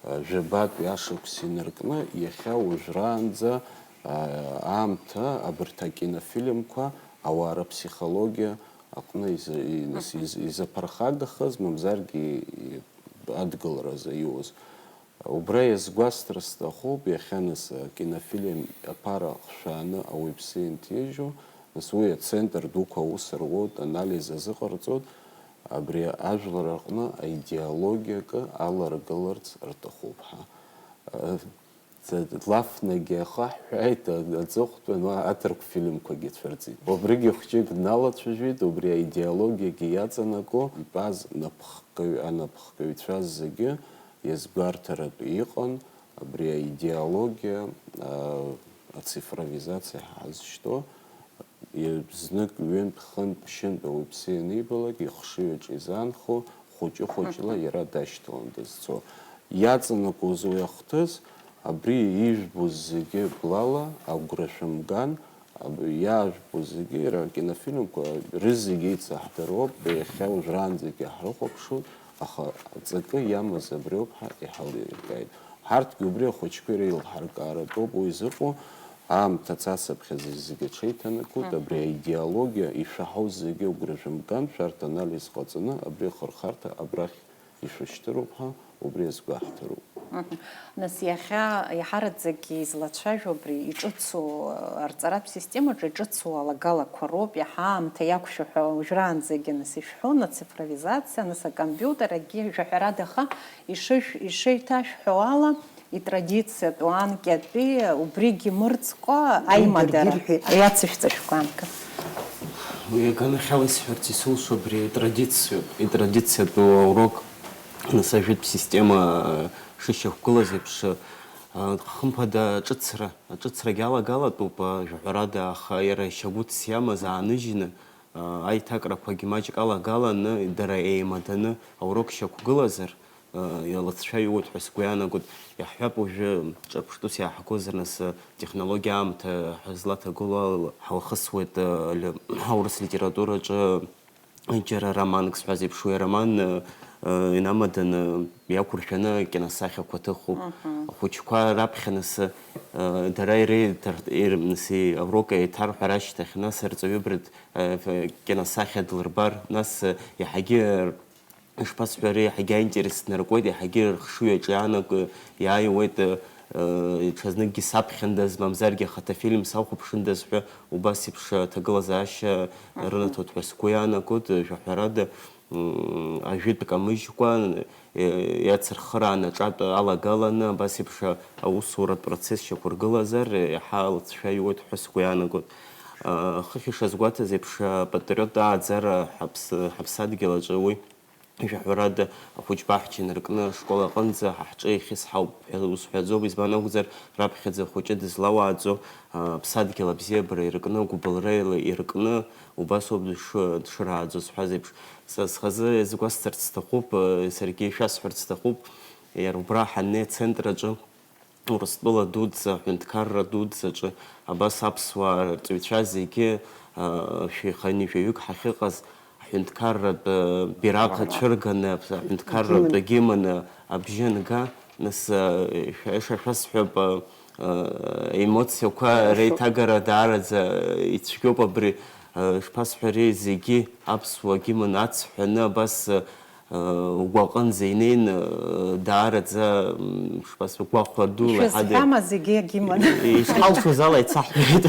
а, жәабатәи ашықәс инаркны, иахьа уажәраанӡа, а, аамҭа абарҭ акинофильмқәа ауаа рыԥсихологиа аҟны иза-, и-, нас из-, изаԥырхагахаз, мамзаргьы и-, адгыларазы иуаз. Убра иазгәасҭар сҭахуп, иахьа нас акинофильм аԥара хшәааны ауаҩԥсы инҭижьу, нас уи ацентр дуқәа аус руоуп, анализ азыҟарҵоит, абри ажәлар рҟны аидеологиа акы аларгыларц рҭахуп ҳәа. Э, д-, длафнагьы ахаҳә ҳәаит, а-, аҵыхәтәан уа аҭырқә фильмқәагьы цәырҵит. Убригьы хәҷык дналацәажәеит, убри аидеологиагьы иаҵанакуа, итәаз напхгаҩ-, анапхгаҩцәа зегьы иазгәарҭаратәы иҟан, абри аидеологиа, а, ацифровизациа ҳазшьҭоу, знык, ҩынтә, хынтә, ԥшьынтә ауаҩԥсы ианибалак, ихшыҩ аҿы изаанхо, хәыҷы-хәыҷла иара дашьҭалан дызцо. Иаҵанакуаз уи ахҭыс, абри ижәбоз зегьы блала, агәра шәымган, аб-, иаажәбо зегьы, иара акинофильмқәа рызегьы еицаҳдыруа, иахьа уажәраанӡагьы ҳрыхәаԥшуан, аха аҵакы иамаз абриоуп ҳәа иҳалиркааит. Ҳарҭгьы убри ахәыҷқәа иреилҳаркааратәоуп уи зыҟоу, аамҭа цацыԥхьаӡа зегьы аҽеиҭанакуеит, абри аидеологиа ишәаҳау зегьы агәра шәымган, шәарҭ анализ ҟаҵаны, абри ахырхарҭа абрахь ишәышьҭыроуп ҳәа убри азгәаҳҭароуп. Нас иахьа иаҳараӡакгьы излацәажәо абри иҿыцу, арҵаратә системаҿы иҿыцу алагалақәа роуп, иаҳа аамҭа иақәшәо ҳәа уажәраанӡагьы нас ишәҳәон, ацифровизациа, нас акомпиутер, акгьы жәаҳәарада, аха ишышә-, ишеиҭашәҳәо ала, итрадициатәу анкьатәи убригьы мырӡкәа аимадара иацышәҵа шәгәамҭа. Уи аганахьала исҳәарц исылшо абри традициоуп, итрадициатәу аурок, нас ажәытә система шышьақәгылаз еиԥш, хымԥада аҿыцра, аҿыцрагьы алагалатәуп, жәаҳәарада, аха иара шьагәыҭс иамаз ааныжьны, аиҭакрақәагьы маҷк алагаланы, дара еимаданы аурок шьақәгылазар, иалыҵшәа иуеит ҳәа сгәы иаанагоит. Иаҳҳәап, уажәы ҿырԥштәыс иааҳгозар, нас, технологиа аамҭа ҳазлаҭагылоу ала ҳалхысуеит, аурыс литератураҿы џьара романк сҳәаз еиԥш, уи ароман, инамаданы иақәыршәаны акиносахьақәа ҭыхуп. Ахәыҷқәа раԥхьа нас, дара иреиҭар-, ир-, нас, аурок еиҭарҳәар ашьҭахь, нас арҵаҩы абарҭ, киносахьа длырбар, нас, иаҳагьы, ишԥасҳәари, иаҳагьы аинтерес наркуеит, иаҳагьы рхшыҩ аҿы иаанаго иааиуеит, ҽазныкгьы саԥхьандаз, мамзаргьы ахаҭа фильм сахәаԥшындаз ҳәа убас еиԥш аҭагылазаашьа рынаҭоит ҳәа сгәы иаанагоит, жәаҳәарада, ажәытә камыжькәа, иацырхырааны аҿатә алагаланы абас еиԥш аусуратә процесс шьақәыргылазар, иаҳа алыҵшәа иуеит ҳәа сгәы иаанагоит. Хыхь ишазгәаҭаз еиԥш, апатриот ааӡара ҳаԥс-, ҳаԥсадгьыл аҿы уи, жәаҳәарада, ахәыҷ баҳча инаркны ашкол аҟынӡа ҳа ҳҿы ихьысҳауп ҳәа узҳәаӡом, избан акәзар, раԥхьаӡа ахәыҷы дызлауааӡо, аԥсадгьыл абзиабара иркны, агәыбылра ила иркны, убас ауп дшы-, дшырааӡо сҳәаз еиԥш. Са схазы иазгәасҭарц сҭахуп, саргьы ишәасҳәарц сҭахуп, иара убра ҳаннеи ацентр аҿы, Урыстәыла дуӡӡа, аҳәынҭқарра дуӡӡаҿы абас аԥсуаа рҵаҩцәа зегьы, шәи хани жәаҩык ҳахьыҟаз, аҳәынҭқарратә бираҟ ацәырганы, аҳәынҭқарратә гимн абжьы анга, нас, шәа-, ишәасҳәап, аемоциақәа реиҭагара даараӡа ицәгьоуп абри, ишԥасҳәари, зегьы аԥсуа гимн ацҳәаны абас, угәаҟынӡа инеин, даараӡа, м, шԥасҳәо, гәахәара ду лаҳада. Шәызҳәама зегьы агимн? Ишҳалшоз ала ицаҳҳәеит.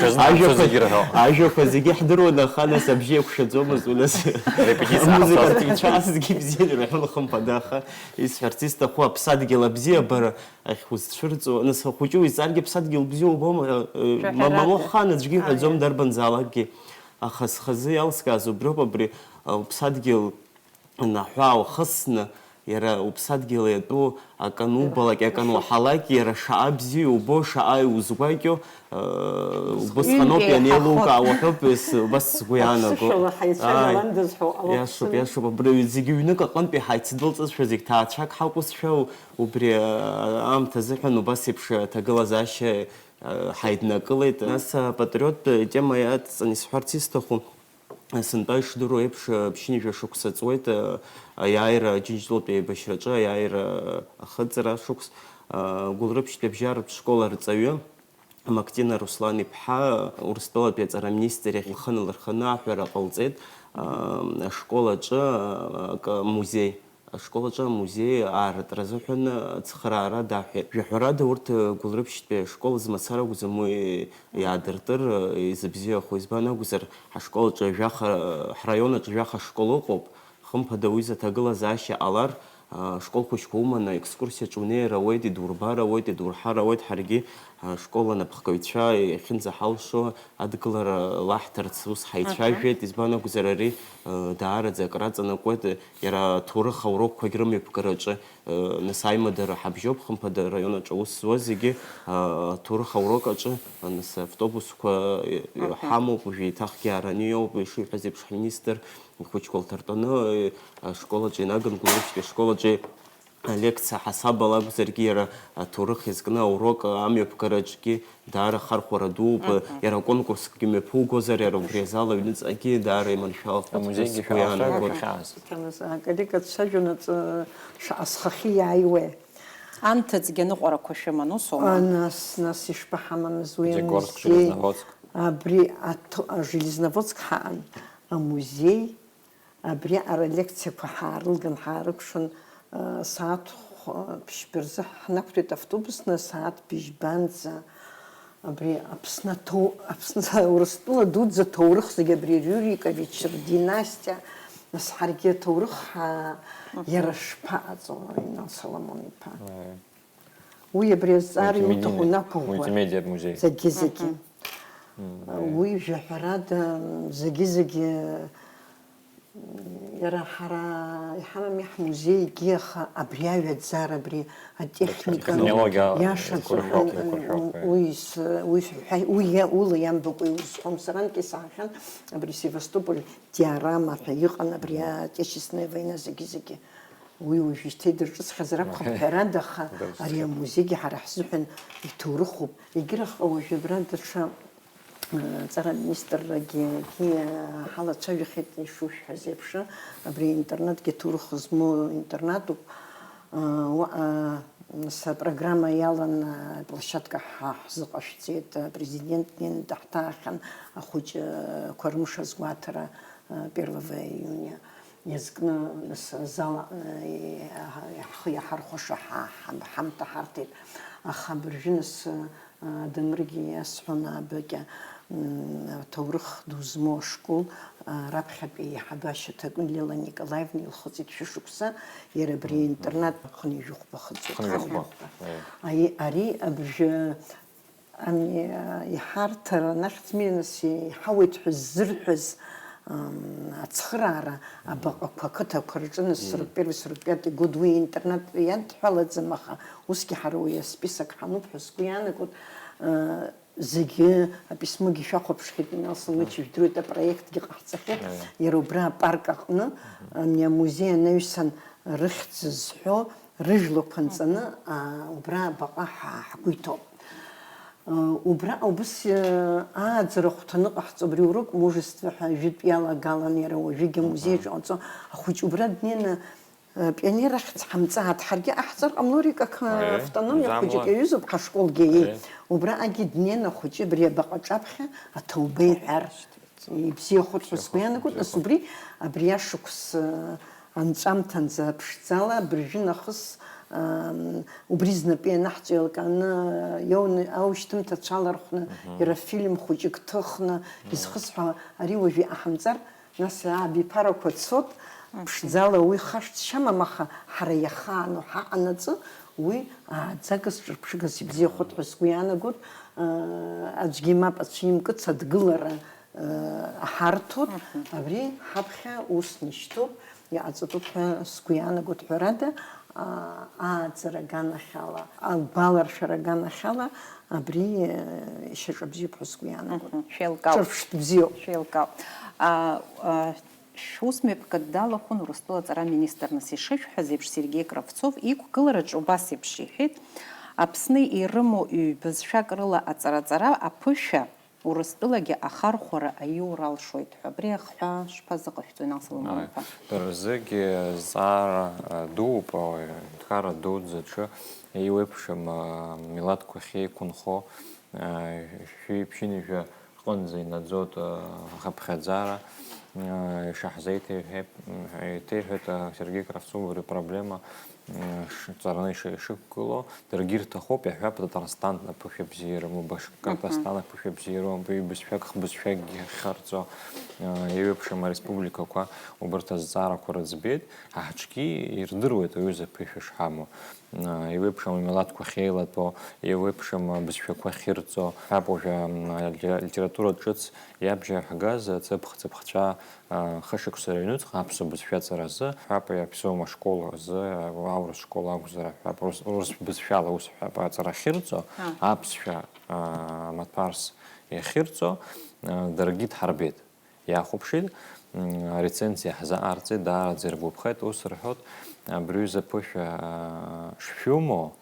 Шәызмаҳацәа зегьы рҳәо. Ажәақәа зегьы ҳдыруан, аха нас абжьы еиқәшаӡомызт, уи нас. Репетициа амузыка ҟаҳҵаз. Рҵаҩцәа зегьы бзианы ирҳәон, хымԥада, аха исҳәарц исҭаху аԥсадгьыл абзиабара ахь узцәырҵуа, нас ахәыҷы уизҵааргьы аԥсадгьыл бзиа убома, ма-, мамоу ҳхаан аӡәгьы иҳәаӡом, ааи, дарбанзаалакгьы. Аха схазы иалскааз убриоуп, абри, а, уԥсадгьыл анаҳәа ухысны, иара уԥсадгьыл иатәу акы анубалак, акы ануаҳалак, иара шаҟа бзиа иубо, шаҟа иузгәакьоу, а, убысҟаноуп ианеилукаауа ҳәоуп, ес-, убас сгәы иаанаго. Аԥсышәала ҳаицәажәаландаз ҳәа уҟалап. Иашоуп, иашоуп, абри зегьы ҩнык аҟынтәи ҳаицдәылҵызшәа, зегь ҭаацәак ҳакәызшәа, убри, а, аамҭазыҳәан убас еиԥш аҭагылазаашьа ҳаиднакылеит. Нас апатриоттә тема иадҵан исҳәарц исҭаху, сынтәа ишдыру еиԥш, ԥшьынҩажәа шықәса ҵуеит аиааира Аџьынџьтәылатәи аибашьраҿы аиааира ахыҵра шықәс. Гәылрыԥшьтәи абжьаратә школ арҵаҩы Мактина Руслан-иԥҳа Урыстәылатәи аҵара аминистр иахь лхы налырханы аҳәара ҟалҵеит, ашкол аҿы акы музеи. Ашкол аҿы амузеи аартра азыҳәан ацхыраара даҳәеит. Жәаҳәарада, урҭ Гәылрыԥшьтәи ашкол змацара акәӡам уи иаадыртыр изыбзиахо. Избан акәзар, ҳашкол аҿы жәаха, ҳраион аҿы жәаха школ ыҟоуп. Хымԥада, уи изы аҭагылазаашьа ҟалар, ашкол хәыҷқәа уманы аекскурсиаҿ унеир ауеит, идурбар ауеит, идурҳар ауеит. Ҳаргьы ашкол анапхгаҩцәа иахьынӡаҳалшо адгылара лаҳҭарц ус ҳаицәажәеит, избан акәзар, ари, э, даараӡа акраҵанакуеит, иара аҭоурых аурокқәагь рымҩаԥгараҿы, э, нас аимадара ҳабжьоуп, хымԥада, араион аҿы аус зуаз зегьы, э, аҭоурых аурок аҿы, э, нас автобусқәа, э, ҳамоуп, уажә еиҭахгьы аараны иоуп, ишиҳәаз еиԥш, ҳминистр ихәыҷқәа лҭартәаны, э, ашкол аҿы инаган, Гәылрыԥшьтәи ашкол аҿы алекциа ҳасабала акәзаргьы, иара аҭоурых иазкны аурок амҩаԥгараҿгьы даара хархәара дууп, иара аконкурскгьы мҩаԥугозар, иара убри азал аҩныҵҟагьы даара иманшәалахоит ҳәа амузеигьы сгәы иаанагоит. Шәаҟәшәааз. Иҭаназаак, Олег, ацәажәанаҵы шаҟа схахьы иааиуеи? Анҭыҵгьы аныҟәарақәа шәыман, ус аума? А, нас, нас ишԥаҳамамыз уи Пятигорск, амузеи? Железноводск. Абри аҭ-, а, Железноводск ҳаан, амузеи, Абриаҟара алекциақәа ҳаарылган, ҳаарыкәшан, сааҭ Ԥшьба рзы ҳнақәтәеит автобусны асааҭ быжьбанӡа. Абри Аԥсны аҭоу-, Аԥсны, Урыстәыла дуӡӡа аҭоурых зегьы абри Рюрикович рдинастиа, нас ҳаргьы аҭоурых ҳа-, иара шԥаҟаҵо, Инал Соломон-иԥа? Уи абри азҵаара иуҭаху нақәыӷәӷәар. Мультимедиа музеи. Зегьы-зегьы. Уи жәаҳәарада, зегьы-зегьы, иара ҳара иҳамами ҳмузеигьы, аха абри аҩаӡара, абри атехника, иашаҵәҟьа, уи с-, уи сҳәа-, уи иа-, ула иамбакәа иузҳәом, сарантәи саахьан, абри Севастополь диорама ҳәа иҟан, абри Отечественная война, зегьы-зегьы. Уи уажәшьҭа идырҿыцхьазар акәхап, ҳәарада, аха ари амузеигьы ҳара ҳзыҳәан иҭоурыхуп. Егьырахь, уажәы абра даҽа, э, ҵара министррагьы, э, ҳалацәажәахьеит, ишушәҳәаз еиԥш, абри аинтернатгьы ҭоурых змоу интернатуп. Э, уаҟа, э, нас апрограмма иалан, э, площадка ҳа-, ҳзыҟашәҵеит, э, апрезидент днеины даҳҭаахьан, ахәыҷқәа рымш азгәаҭара, э, первого июня. Иазкны, нас, азал аҟны иаҳ-, ҳхы иаҳархәаша ҳа-, ҳа-, ҳамҭа ҳарҭеит. Аха абыржәы, нас, Адамыргьы иасҳәон, аабыкьа, м, аҭоурых ду змоу ашкол, а, раԥхьатәи аиҳабы Ашьаҭакын Лила Николаевна илхыҵит шәышықәса, иара абри аинтернат хынҩажәи хәба хыҵуеит. Хынҩажәи хәба. Аи, ари абыржәы Ами, а, иҳарҭар анахьӡ-мҩа, нас, иҳауеит ҳәа ззырҳәаз, ам, ацхыраара абаҟақәа ақыҭақәа рҿы, нас, сорок первый, сорок пятый год уи интернат иадҳәалаӡам, аха усгьы ҳара уи асписок ҳануп ҳәа сгәы иаанагоит, а, зегьы аписмогьы шәахәаԥшхьеит, Инал Соломонович, ижәдыруеит, апроектгьы ҟаҳҵахьеит, иара убра апарк аҟны, ами, амузеи анаҩсан рыхьӡ зҳәо, рыжәлақәа нҵаны, а, убра абаҟа ҳа-, ҳгәы иҭоуп. Убра убыс, э, ааӡара ахәҭаны ҟаҳҵо, абри урок мужества ҳәа жәытә иалагалан, иара уажәыгьы амузеиаҿ иҟаҵо. Ахәыҷ убра днеины, э, пионер ахьӡ ҳамҵааит, ҳаргьы ҟаҳҵар ҟамлои, как, э, автономиа хәыҷык иаҩызоуп ҳашколгьы, еи. Убраҟагьы днеины ахәыҷы абри абаҟа аҿаԥхьа аҭоуба иҳәар ибзиахоит ҳәа сгәы иаанагоит, нас убри, абри ашықәс, э, анҵәамҭанӡа ԥшӡала, абыржәы нахыс, ам, убри знапы ианаҳҵо еилкааны иоуны аушьҭымҭа цәалархәны, иара фильм хәыҷык ҭыхны изхысҳәаауа, ари уажәы иҟаҳамҵар, нас абиԥарақәа цот, ԥшӡала уи хашҭшьа амам, аха ҳара иахаану ҳаҟанаҵы, уи ааӡагас, ҿырԥшыгас ибзиахоит ҳәа сгәы иаанагоит, а, аӡәгьы мап ацәимкыц адгылара, э, ҳарҭоит, абри ҳаԥхьа ус нишьҭоуп, иҟаҵатәуп ҳәа сгәы иаанагоит, ҳәарада, а, ааӡара аганахьала, агәаларшәара аганахьала, абри, э, ишьаҿа бзиоуп ҳәа сгәы иаанагоит. Шәеилкаауп. Ҿырԥштә бзиоуп. Шәеилкаауп. А, а, шәусмҩаԥгатә далахәын Урыстәыла аҵара аминистрныс ишышәҳәаз еиԥш, Сергеи Кравцов иқәгылараҿы убас еиԥш иҳәеит, Аԥсны ирымоу ҩбызшәак рыла аҵараҵара аԥышәа Урыстәылагьы ахархәара аиура алшоит ҳәа. Абри ахҳәаа шԥазыҟашәҵои, Инал Соломон-иԥа? Дара рзыгьы зҵаара, а, дууп, а, ҳәынҭқарра дуӡӡаҿы еиуеиԥшым, а, милаҭқәа ахьеиқәынхо, а, шәи ԥшьынҩажәа рҟынӡа инаӡоит, а, ахыԥхьаӡара, а, ишаҳзеиҭеиҳәеит, м, еиҭеиҳәеит, а, Сергеи Кравцов абри апроблема, м, ш-, ҵараны иши-, ишықәгылоу. Даргьы ирҭахуп, иаҳҳәап, Татарстан аԥышәа бзиа ирымоу, Башкортостан аԥышәа бзиа ирымоу, ибызшәак, хбызшәакгьы ахьхырҵо, а, еиуеиԥшым ареспубликақәа убарҭ азҵаарақәа рыӡбеит. Ҳа ҳҿгьы ирдыруеит аҩыза аԥышәа шҳамоу. А, еиуеиԥшым амилаҭқәа ахьеилатәоу, еиуеиԥшым абызшәақәа ахьырҵо. Ҳәап, уажәы, м, литература ҿыц иабжьаҳгаз ацыԥх-цыԥхцәа Хышықәса рыҩнуҵҟа аԥсуа бызшәа аҵаразы, ҳәап, аԥсуа школ азы, аурыс школ акәзар, ҳәап, урыс, урыс бызшәала ус ҳәап, аҵара ахьырҵо, аԥсшәа, а, маҭәарс иахьырҵо, а, даргьы дҳарбеит. Иахәаԥшит, м, арецензиа ҳзаҟарҵеит, даараӡа иргәаԥхеит, ус рҳәоит, абри аҩыза аԥышәа, а, шшәымоу,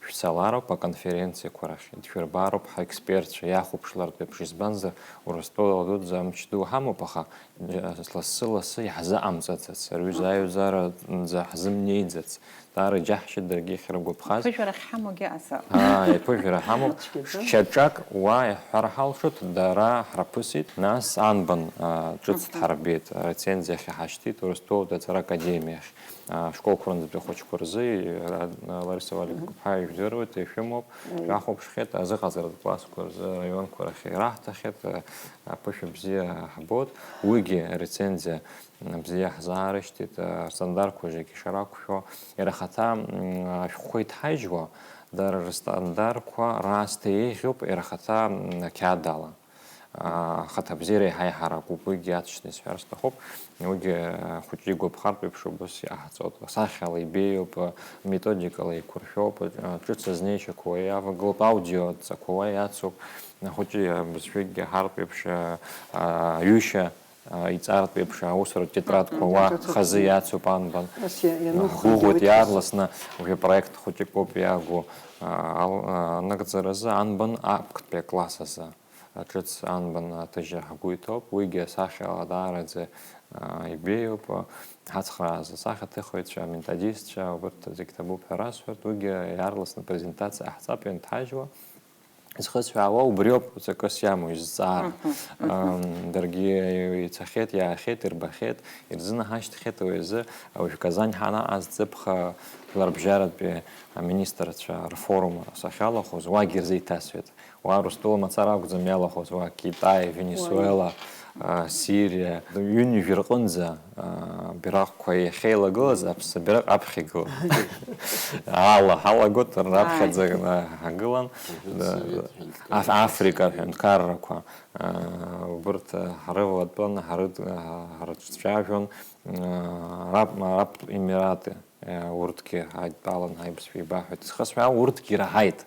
шәцалароуп аконференциақәа рахь, дшәырбароуп ҳаекспертцәа, иахәаԥшлартә еиԥш, избанзар, Урыстәыла дуӡӡа амч ду ҳамоуп, аха, џьа-, лассы-лассы иаҳзыҟамҵаӡац, рҩыза аҩаӡараӡа ҳзымнеиӡац, Даара иџьаҳшьеит даргьы ахьрыгәаԥхаз. Ԥыжәара ахьҳамоугьы азы. Аа, иԥыжәара ҳамоуп. Цәгьаӡа. Шьаҿак уа иаҳҳәар ҳалшоит, дара ҳраԥысит. Нас анбан, аа, ҿыц Аҳа. Дҳарбеит, арецензиа ахь иҳашьҭит Урыстәылатәи аҵара академиахь. Аа, школқәа рынӡатәи ахәыҷқәа рзы, аа, Лариса Валикԥҳа ижәдыруеит, ишәымоуп, Аиеи. Шәахәаԥшхьеит, азыҟаҵаратә классқәа рзы, араионқәа рахь ираҳҭахьеит, аа, аԥышәа бзиа ҳбоит. Уигьы арецензиа бзиа ҳзаарышьҭит, Арсандарқәа зегьы шарақәшәо, иара ахаҭа, м, ашәҟәқәа иҭҳажьуа, дара рстандарқәа раасҭа еиӷьуп, иара ахаҭа, м, ақьаад ала. А, ахаҭабзиара еиҳа еиҳаракуп, уигьы аҵшьны исҳәар сҭахуп, уигьы ахәыҷы игәаԥхартә еиԥш убыс иҟаҳҵоит. Асахьала ибеиоуп, методикала еиқәыршәоуп, ҿыц азнеишьақәа уа иавагылоуп, аудио адҵақәа уа иацуп, ахәыҷы абызшәагьы аҳартә еиԥш, а, аҩышьа а, иҵартә еиԥш аусуратә тетрадқәа Мгм. уа Аҿыц хазы азы. Иацуп анбан. Ас иа-, иануп Ҳгәыӷуеит хазы иаарласны, уажәы проект хәыҷык ауп иагу, а, ал-, а, анагӡаразы анбан актәи акласс азы. Аҿыц анбан аҭыжьра ҳгәы иҭоуп, уигьы асахьала даараӡа, а, ибеиоуп, а, ҳацхраазы асахьаҭыхҩцәа, аметодистцәа, убырҭ зегь ҭабуп ҳәа расҳәарт, уигьы иаарласны апрезентациа ҟаҳҵап ианҭажьуа. Изхысҳәаауа убриоуп ҵакыс иамоу изҵаара. Мгм, мгм. Ам, даргьы ицахьеит, иаахьеит, ирбахьеит, ирзынаҳашьҭхьеит уи азы, уажә Казань ҳанаҟаз Ҵыԥх жәларбжьаратәи аминистрцәа рфорум сахьалахәыз, уагь ирзеиҭасҳәеит. Уа Урыстәыла мацара акәӡам иалахәыз, уа Китай, Венесуела, а, Сириа, ҩынҩажәа рҟынӡа. Аа, бираҟқәа иахьеилагылаз, аԥсабираҟ аԥхьа игылан. Ала ҳалагот, раԥхьаӡа Ааи. Ҳагылан. Жәытә Совет ҳәынҭқарра. Аф-, Африка ҳәынҭқаррақәа, аа, убырҭ, ҳрывалатәан, ҳрыд-, ҳрыҿцәажәон, аа, Араб, Араб Емираты, аа, урҭгьы ҳаидтәалан, ҳаибашьцәа еибаҳҳәеит. Схы сҳәаау, урҭгьы ираҳаит.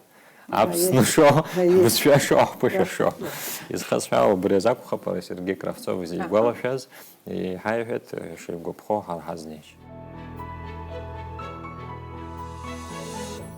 Аԥсны шо, Аиеи. Абызшәа шо, аҳәԥышәа шо. Изхысҳәаау убри азакәхап, Сергеи Кравцов Аҳа. Изигәалашәаз, иҳаиҳәеит, шигәаԥхо ҳара ҳазнеишь.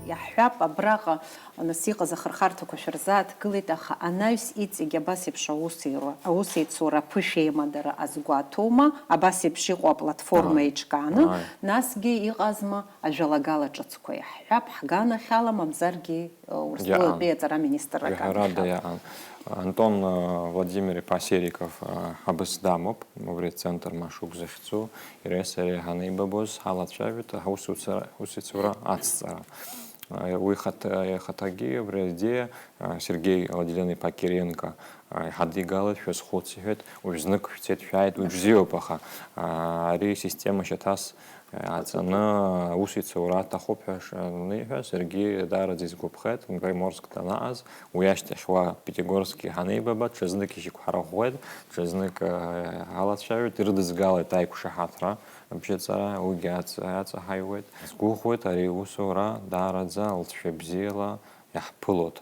Иаҳҳәап, абраҟа, нас, иҟаз ахырхарҭақәа шәырзааҭгылеит, аха анаҩс иҵегь абас еиԥш аусеира-, аусеицура аԥышәа имадара азгәаҭоума, абас еиԥш иҟоу аплатформа Ааи. Еиҿкааны, Ааи. Насгьы иҟазма ажәалагала ҿыцқәа, иаҳҳәап, ҳганахьала, мамзаргьы Урыстәылатәи Иаан. Аҵара аминистрра Жәаҳәарада аганахьала. Иаан. Антон, э, Владимир-иԥа Сериков, э, ҳабыс дамоуп, убри ацентр Машук захьӡу, иареи сареи ҳанеибабоз, ҳалацәажәеит, ҳусуцара-, ҳусеицура ацҵара. Э, уи ихаҭа-, ихаҭагьы, убри аидеиа, э, Сергеи Владилен-иԥа Кириенко, э, иҳадигалеит, шәазхәыц, иҳәеит, уажә знык шәцеит, шәааит, уи бзиоуп, аха, э, ари система шьаҭас Аҵаны аус ицаура аҭахуп ҳәа шаниҳәа, саргьы даараӡа исгәаԥхеит, Приморск данааз, уи ашьҭахь уа Пятигорскгьы ҳанеибаба, ҽазнык ишьақәҳарӷәӷәеит, ҽазнык, э, ҳалацәажәоит, ирыдызгалеит аиқәшаҳаҭра абжьаҵара, уигьы аҵ-, аҵаҳаиуеит. Сгәыӷуеит ари аусура даараӡа алҵшәа бзиала иаҳԥылоит.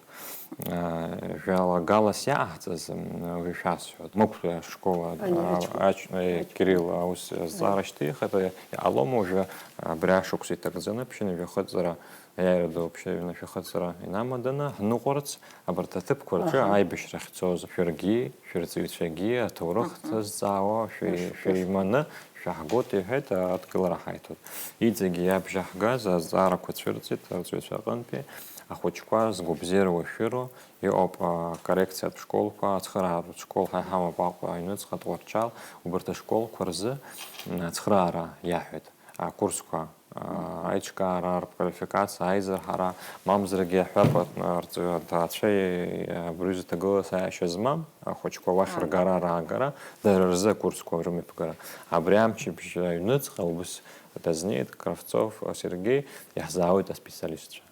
Э, жәалагалас иааҳҵаз, м, уажәы шәасҳәоит. Мықә ашкол, а, Ани, ач-, ач-, э, Ач-, Кирилл аус азҵаара Аиеи. Шьҭихит, э, иҟалома уажәы, а, абри ашықәс иҭагӡаны, ԥшьынҩажәа хыҵра, аиааира ду ԥшьынҩажәа хыҵра инамаданы, ҳныҟәарц абарҭ аҭыԥқәа рҿы Аҳа. Аибашьра ахьцоз, шәаргьы, шәырҵаҩцәагьы, аҭоурых Мгм. ҭызҵаауа, шәи-, Ишәҭаху. Шәеиманы, шәаҳгоит, иҳәеит, адгылара ҳаиҭоит. Иҵегьы иабжьаҳгаз азҵаарақәа цәырҵит арҵаҩцәа рҟынтәи, ахәыҷқәа згәабзиара уашәыроу иҟоуп, а, коррекциатә школқәа, ацхырааратә школ ҳәа иҳамоуп Аҟәа аҩныҵҟа, Тҟәарчал, убарҭ ашколқәа рзы, м, ацхыраара иаҳәеит, акурсқәа, а, аиҿкаара, рквалификациа, аизырҳара, мамзаргьы иаҳҳәап, а, арҵаҩ-, аҭаацәа, а, абри аҩыза ҭагылазаашьа змам ахәыҷқәа уахь Ага. Ргара, раагара, дара рзы акурсқәа рымҩаԥгара. Абри амчыбжь аҩныҵҟа убыс дазнеит Кравцов Сергеи, иаҳзаауеит аспециалистцәа.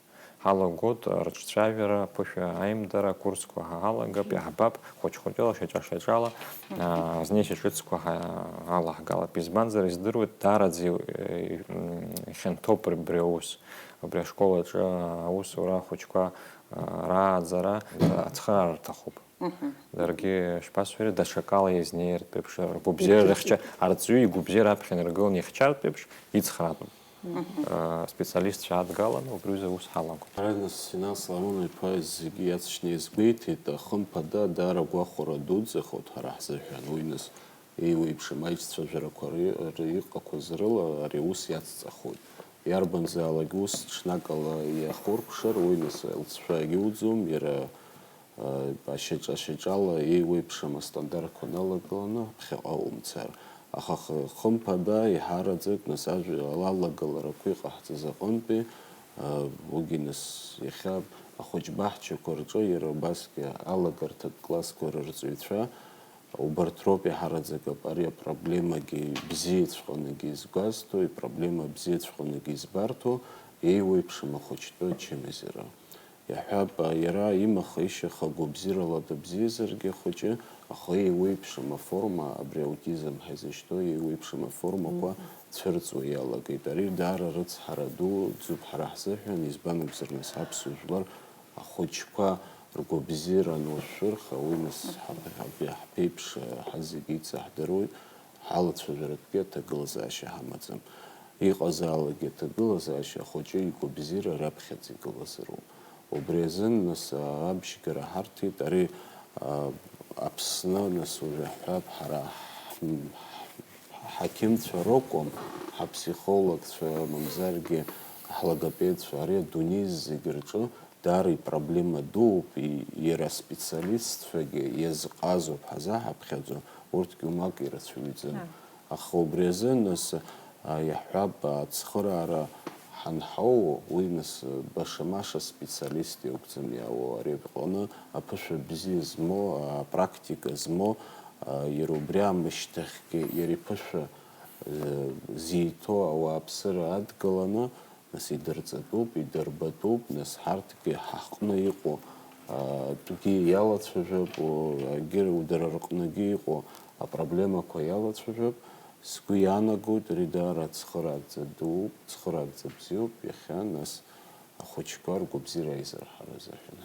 Ҳалагоит рҿцәажәара, аԥышәа аимдара, акурсқәа ҳалагап, иаҳбап, хәыҷ-хәыҷыла, шьаҿа-шьаҿала, Мгм. а, азнеишьа ҿыцқәа ҳа-, алаҳгалап. Избанзар, издыруеит, даараӡа и-, и-, м, ихьанҭоуп абри аус. Абри ашкол аҿы аусура ахәыҷқәа, а, рааӡара ацхыраара рҭахуп. Мгм. Даргьы, шԥасҳәари, даҽакала иазнеиртә еиԥш, ргәабзиара Иҭыхьчеит. Рыхьча-, арҵаҩы игәабзиара аԥхьа инаргыланы ихьчартә еиԥш, ицхраатәуп. Мгм. Э, специалистцәа адгалан, убри азы аус ҳалагоит. Ара нас Синан Сламон-иԥа зегьы иацшьны иазгәеиҭеит, хымԥада, даара агәахәара дуӡӡахоит ҳара ҳзыҳәан, уи нас еиуеиԥшым аиҿцәажәарақәа ры-, ры-, иҟақәаз рыла ари аус иацҵахоит. Иарбанзаалак ус ҽнакала иахурԥшыр, уи нас лҵшәа агьуӡом, иара, э, ашьаҿа-, ашьаҿала еиуеиԥшым астандартқәа налагыланы ԥхьаҟа умцар. Аха х-, хымԥада, еиҳараӡак нас ажәа алагаларақәа иҟаҳҵаз аҟынтәи, э, уигьы нас иахьа ахәыҷбаҳчақәа рҿы иара убасгьы алагарҭатә классқәа рырҵаҩцәа, убарҭ роуп иаҳараӡак ап-, ари апроблемагьы бзиаҵәҟьанагьы изгәазҭо, ипроблема бзиаҵәҟьанагьы избарҭоу, еиуеиԥшым ахәыҷтәы ачымазара. Иаҳҳәап, иара имаха-ишьаха гәабзиарала дыбзиазаргьы ахәыҷы, аха еиуеиԥшым аформа, абри аутизм ҳәа изышьҭоу еиуеиԥшым аформақәа цәырҵуа иалагеит. Ари даара рыцҳара дуӡӡоуп ҳара ҳзыҳәан, избан акәзар, нас аԥсуа жәлар ахәыҷқәа ргәабзиара ануршәырха, уи нас ҳаԥ-, ҳаԥ-, ҳԥеиԥш, ҳазегьы ицаҳдыруеит, ҳалацәажәаратәгьы аҭагылазаашьа ҳамаӡам. Иҟазаалакгьы аҭагылазаашьа ахәыҷы игәабзиара раԥхьаӡа игылазароуп. Убри азын нас абжьгара ҳарҭеит, ари, а, Аԥсны нас уажә ҳҳәап, ҳара ҳ-, ҳ-, ҳақьымцәа ракәым, ҳаԥсихологцәа, мамзаргьы ҳлогопедцәа, ари адунеи зегь рҿы даара ипроблема дууп, и-, иара аспециалистцәагьы иазҟазоуп ҳазаҳаԥхьаӡо, урҭгьы умак ирацәаҩӡам. Аха убри азы, нас, а, иаҳҳәап, ацхыраара ҳанҳауо, уи, нас, баша-маша специалист иакәӡам иаауа, ари аҟны аԥышәа бзиа змоу, апрактика змоу, а, иара убри аамышьҭахьгьы иара иԥышәа, э, зиҭо ауааԥсыра адгаланы, нас идырҵатәуп, идырбатәуп, нас ҳарҭгьы ҳаҟны иҟоу, а, тәгьы иалацәажәап, о, егьыр дара рҟныгьы иҟоу апроблемақәа иалацәажәап. Сгәы иаанагоит, ари даара цхыраагӡа дууп, цхыраагӡа бзиоуп, иахьа, нас, ахәыҷқәа ргәабзиара аизырҳара азыҳәан.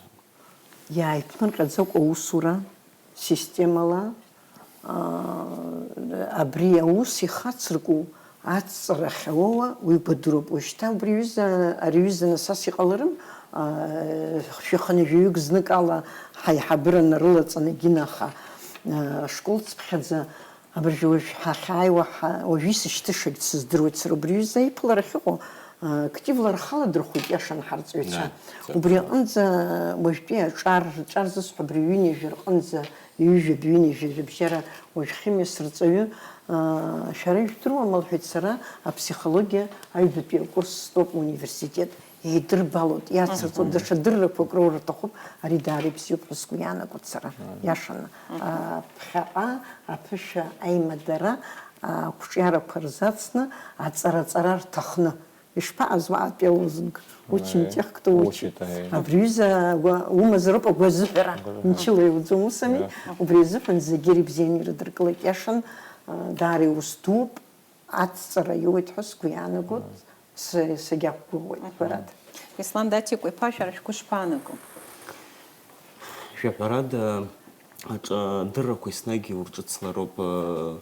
Иааиԥмырҟьаӡакәа аусура системала, аа, абри аус ихацырку аҵҵара ахьауоуа уи гәадуроуп. Уажәшьҭа убри аҩыза, ари аҩыза насас иҟаларым, аа, шәи-хынҩажәаҩык зныкала ҳаиҳабыра нарылаҵаны Гина, аха, аа, ашкол цыԥхьаӡа Абыржәы уажә ҳахьааиуа, ҳа-, уажәы исышьҭышагь сыздыруеит сара убри аҩыза аиԥылара ахьыҟоу, а, активла рхала дырхәоит, иашан, ҳарҵаҩцәа. Убри аҟынӡа уажәтәи аҿар, рҿар зысҳәо абри ҩынҩажәа рҟынӡа, ҩажәа, ҩынҩажәа, жәабжьара уажә химиа сырҵаҩы, а, шәара ижәдыруама, лҳәеит сара, аԥсихологиа аҩбатәи акурс стәоуп университет. Еидырбалоит, иацырҵоит, даҽа дыррақәак роур рҭахуп, ари даара ибзиоуп ҳәа сгәы иаанагоит сара, иашаны. А, ԥхьаҟа аԥышәа аимадара, а, ақәҿиарақәа рзацны, аҵара-ҵара рҭахны. Ишԥаҟаз уаатәи алозунг? Учим тех, кто учит. Абри аҩыза агәа-, умазароуп агәазыҳәара, мчыла иуӡом, ус ами? Убри азыҳәан зегьы рыбзианы ирыдыркылеит, иашан, а, даара иус дууп, аҵҵара иоуеит ҳәа сгәы иаанагоит. Са-, сагьақәгәыӷуеит, Мгм. Ҳәарада. Беслан Даҭикәа-иԥа, шәара шәгәы шԥаанаго? Шәаҳәарада, аҿадыррақәа еснагь иурҿыцлароуп, э,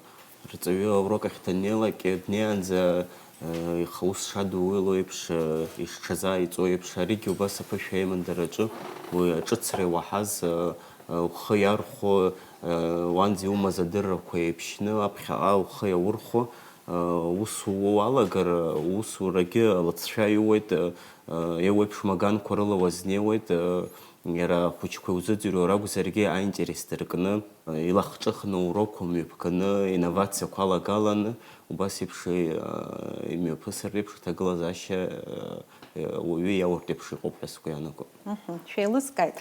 рҵаҩы аурок ахь даннеилак, днеиаанӡа, э, ихы аус шадуило еиԥш, э, ишҽазааиҵо еиԥш, аригьы убас аԥышәа аимадараҿы уи аҿыцра иуаҳаз, э, э, ухы иархәо, э, уанӡа иумаз адыррақәа еиԥшьны аԥхьаҟа ухы иаурхәо, Ус ууо уалагар, усурагьы лыҵшәа иууеит, еиуеиԥшым аганқәа рыла уазнеиуеит, иара ахәыҷқәа иузыӡырҩуа ракәзаргьы, аинтерес дыркны, илахҿыхны урокқәа мҩаԥганы, инновациақәа алагаланы, убас еиԥш имҩаԥысыр реиԥш аҭагылазаашьа уаҩы иауртә еиԥш иҟоуп ҳәа сгәы иаанагоит. Мгм. Шәеилыскааит.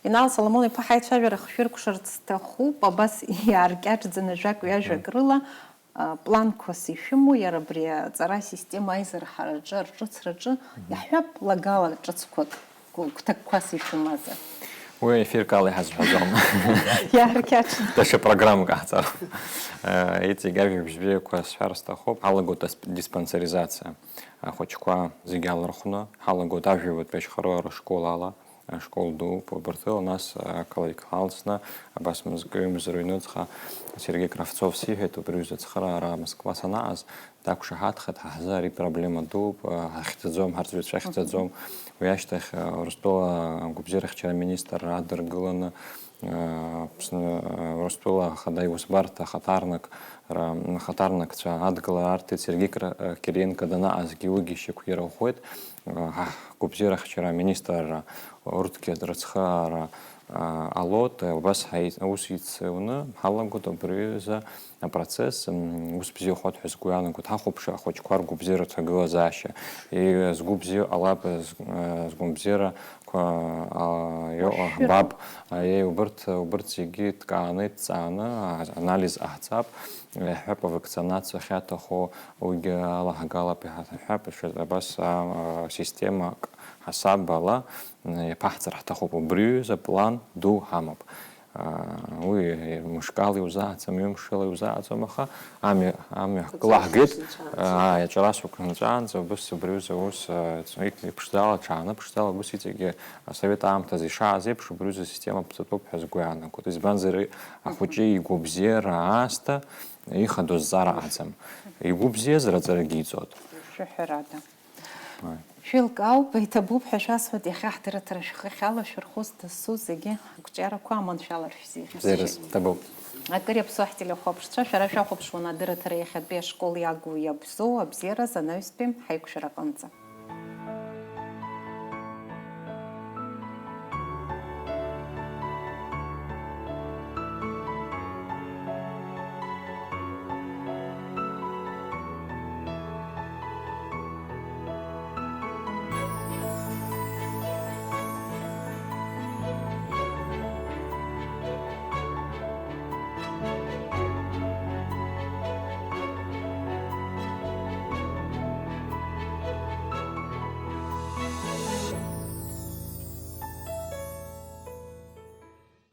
Инал Соломон-иԥа, ҳаицәажәара хшәыркәшарц сҭахуп, абас иааркьаҿӡаны жәак-ҩажәак рыла, а, планқәас ишәымоу, иара абри аҵара асистема аизырҳараҿы, арҿыцраҿы, Мгм. Иаҳҳәап, лагала ҿыцқәак, гәы-, гәҭакқәас ишәымазар? Уи ефирк ала иҳазҳәаӡом. Иааркьаҿны. Даҽа программак ҟаҳҵароуп. Э, иҵегь ажәабжь бзиақәа сҳәар сҭахуп. Ҳалагоит асп-, диспансеризациа. Ахәыҷқәа зегьы алархәны, ҳалагоит ажәабатәи ашьхарыуаа рышкол ала. Ашкол дууп, убарҭ рыла, нас, ақалақь алҵны, абас мызкы-ҩымз рыҩнуҵҟа Сергеи Кравцов сиҳәеит, убри аҩыза ацхыраара Москва санаҟаз, дақәшаҳаҭхеит, ҳа ҳзы ари проблема дууп, ҳахьӡаӡом, ҳарҵаҩцәа ахьӡаӡом. Уи ашьҭахь, Урыстәыла агәабзиарахьчара аминистрра адыргыланы, Аԥсны, Урыстәыла Ахада Иусбарҭа ахаҭарнакра, ахаҭарнакцәа адгылара арҭеит. Сергеи Кра-, Кириенко данаазгьы уигьы шьақәирӷәӷәеит. Ҳгәабзиарахьчара аминистрра урҭгьы рыцхыраара ҟалоит. Убас ҳаи-, аус ицуны ҳалагоит абри аҩыза апроцесс, м, ус бзиахоит ҳәа сгәы иаанагоит, ҳахәаԥши ахәыҷқәа ргәабзиара ҭагылазаашьа. Е, згәы бзиоу ҟалап, з-, э, згәабзиарақәа, а, иоуа, ҳбап, а, е, убырҭ, убырҭ зегьы ҭкааны, иҭҵааны, а, анализ ҟаҳҵап, иаҳҳәап, авакцинациа ахьаҭаху уигьы алаҳгалап, иҳа-, иҳәап, ишәа-, абас, а, а, системак ҳасаб ала, м, иаԥаҳҵар ҳҭахуп. Убри аҩыза план ду ҳамоуп. Аа, уи мышкала иузааӡам, ҩымшала иузааӡам, аха амҩа, амҩа Аҵара ҳкылаҳгеит, сынҵәаанӡа. Аа, аҵара сықәнаҵәаанӡа, убыс убри аҩыза аус, аа, ик-, иԥшӡала, аҽааны ԥшӡала, убыс иҵегьы асовет аамҭазы ишааз еиԥш, убри аҩыза асистема ԥҵатәуп ҳәа сгәы иаанагоит. Избанзар, ахәыҷы игәабзиара аасҭа ихадоу зҵаара аӡам. Игәы бзиазар аҵарагьы иҵоит. Шәаҳәарада. Ааи. Шәеилкаауп, иҭабуп ҳәа шәасҳәоит, иахьа ҳдырраҭара шәхы ахьалашәырхәыз дасу зегьы ақәҿиарақәа аман шәаларшә зегьы. Зераз, ҭабуп. Акыр иаԥсоу ҳтелехәаԥшцәа, шәара шәахәаԥшуан адырраҭара иахьатәи ашкол иагу иабзоу абзиараз анаҩстәи ҳаиқәшәара аҟынӡа.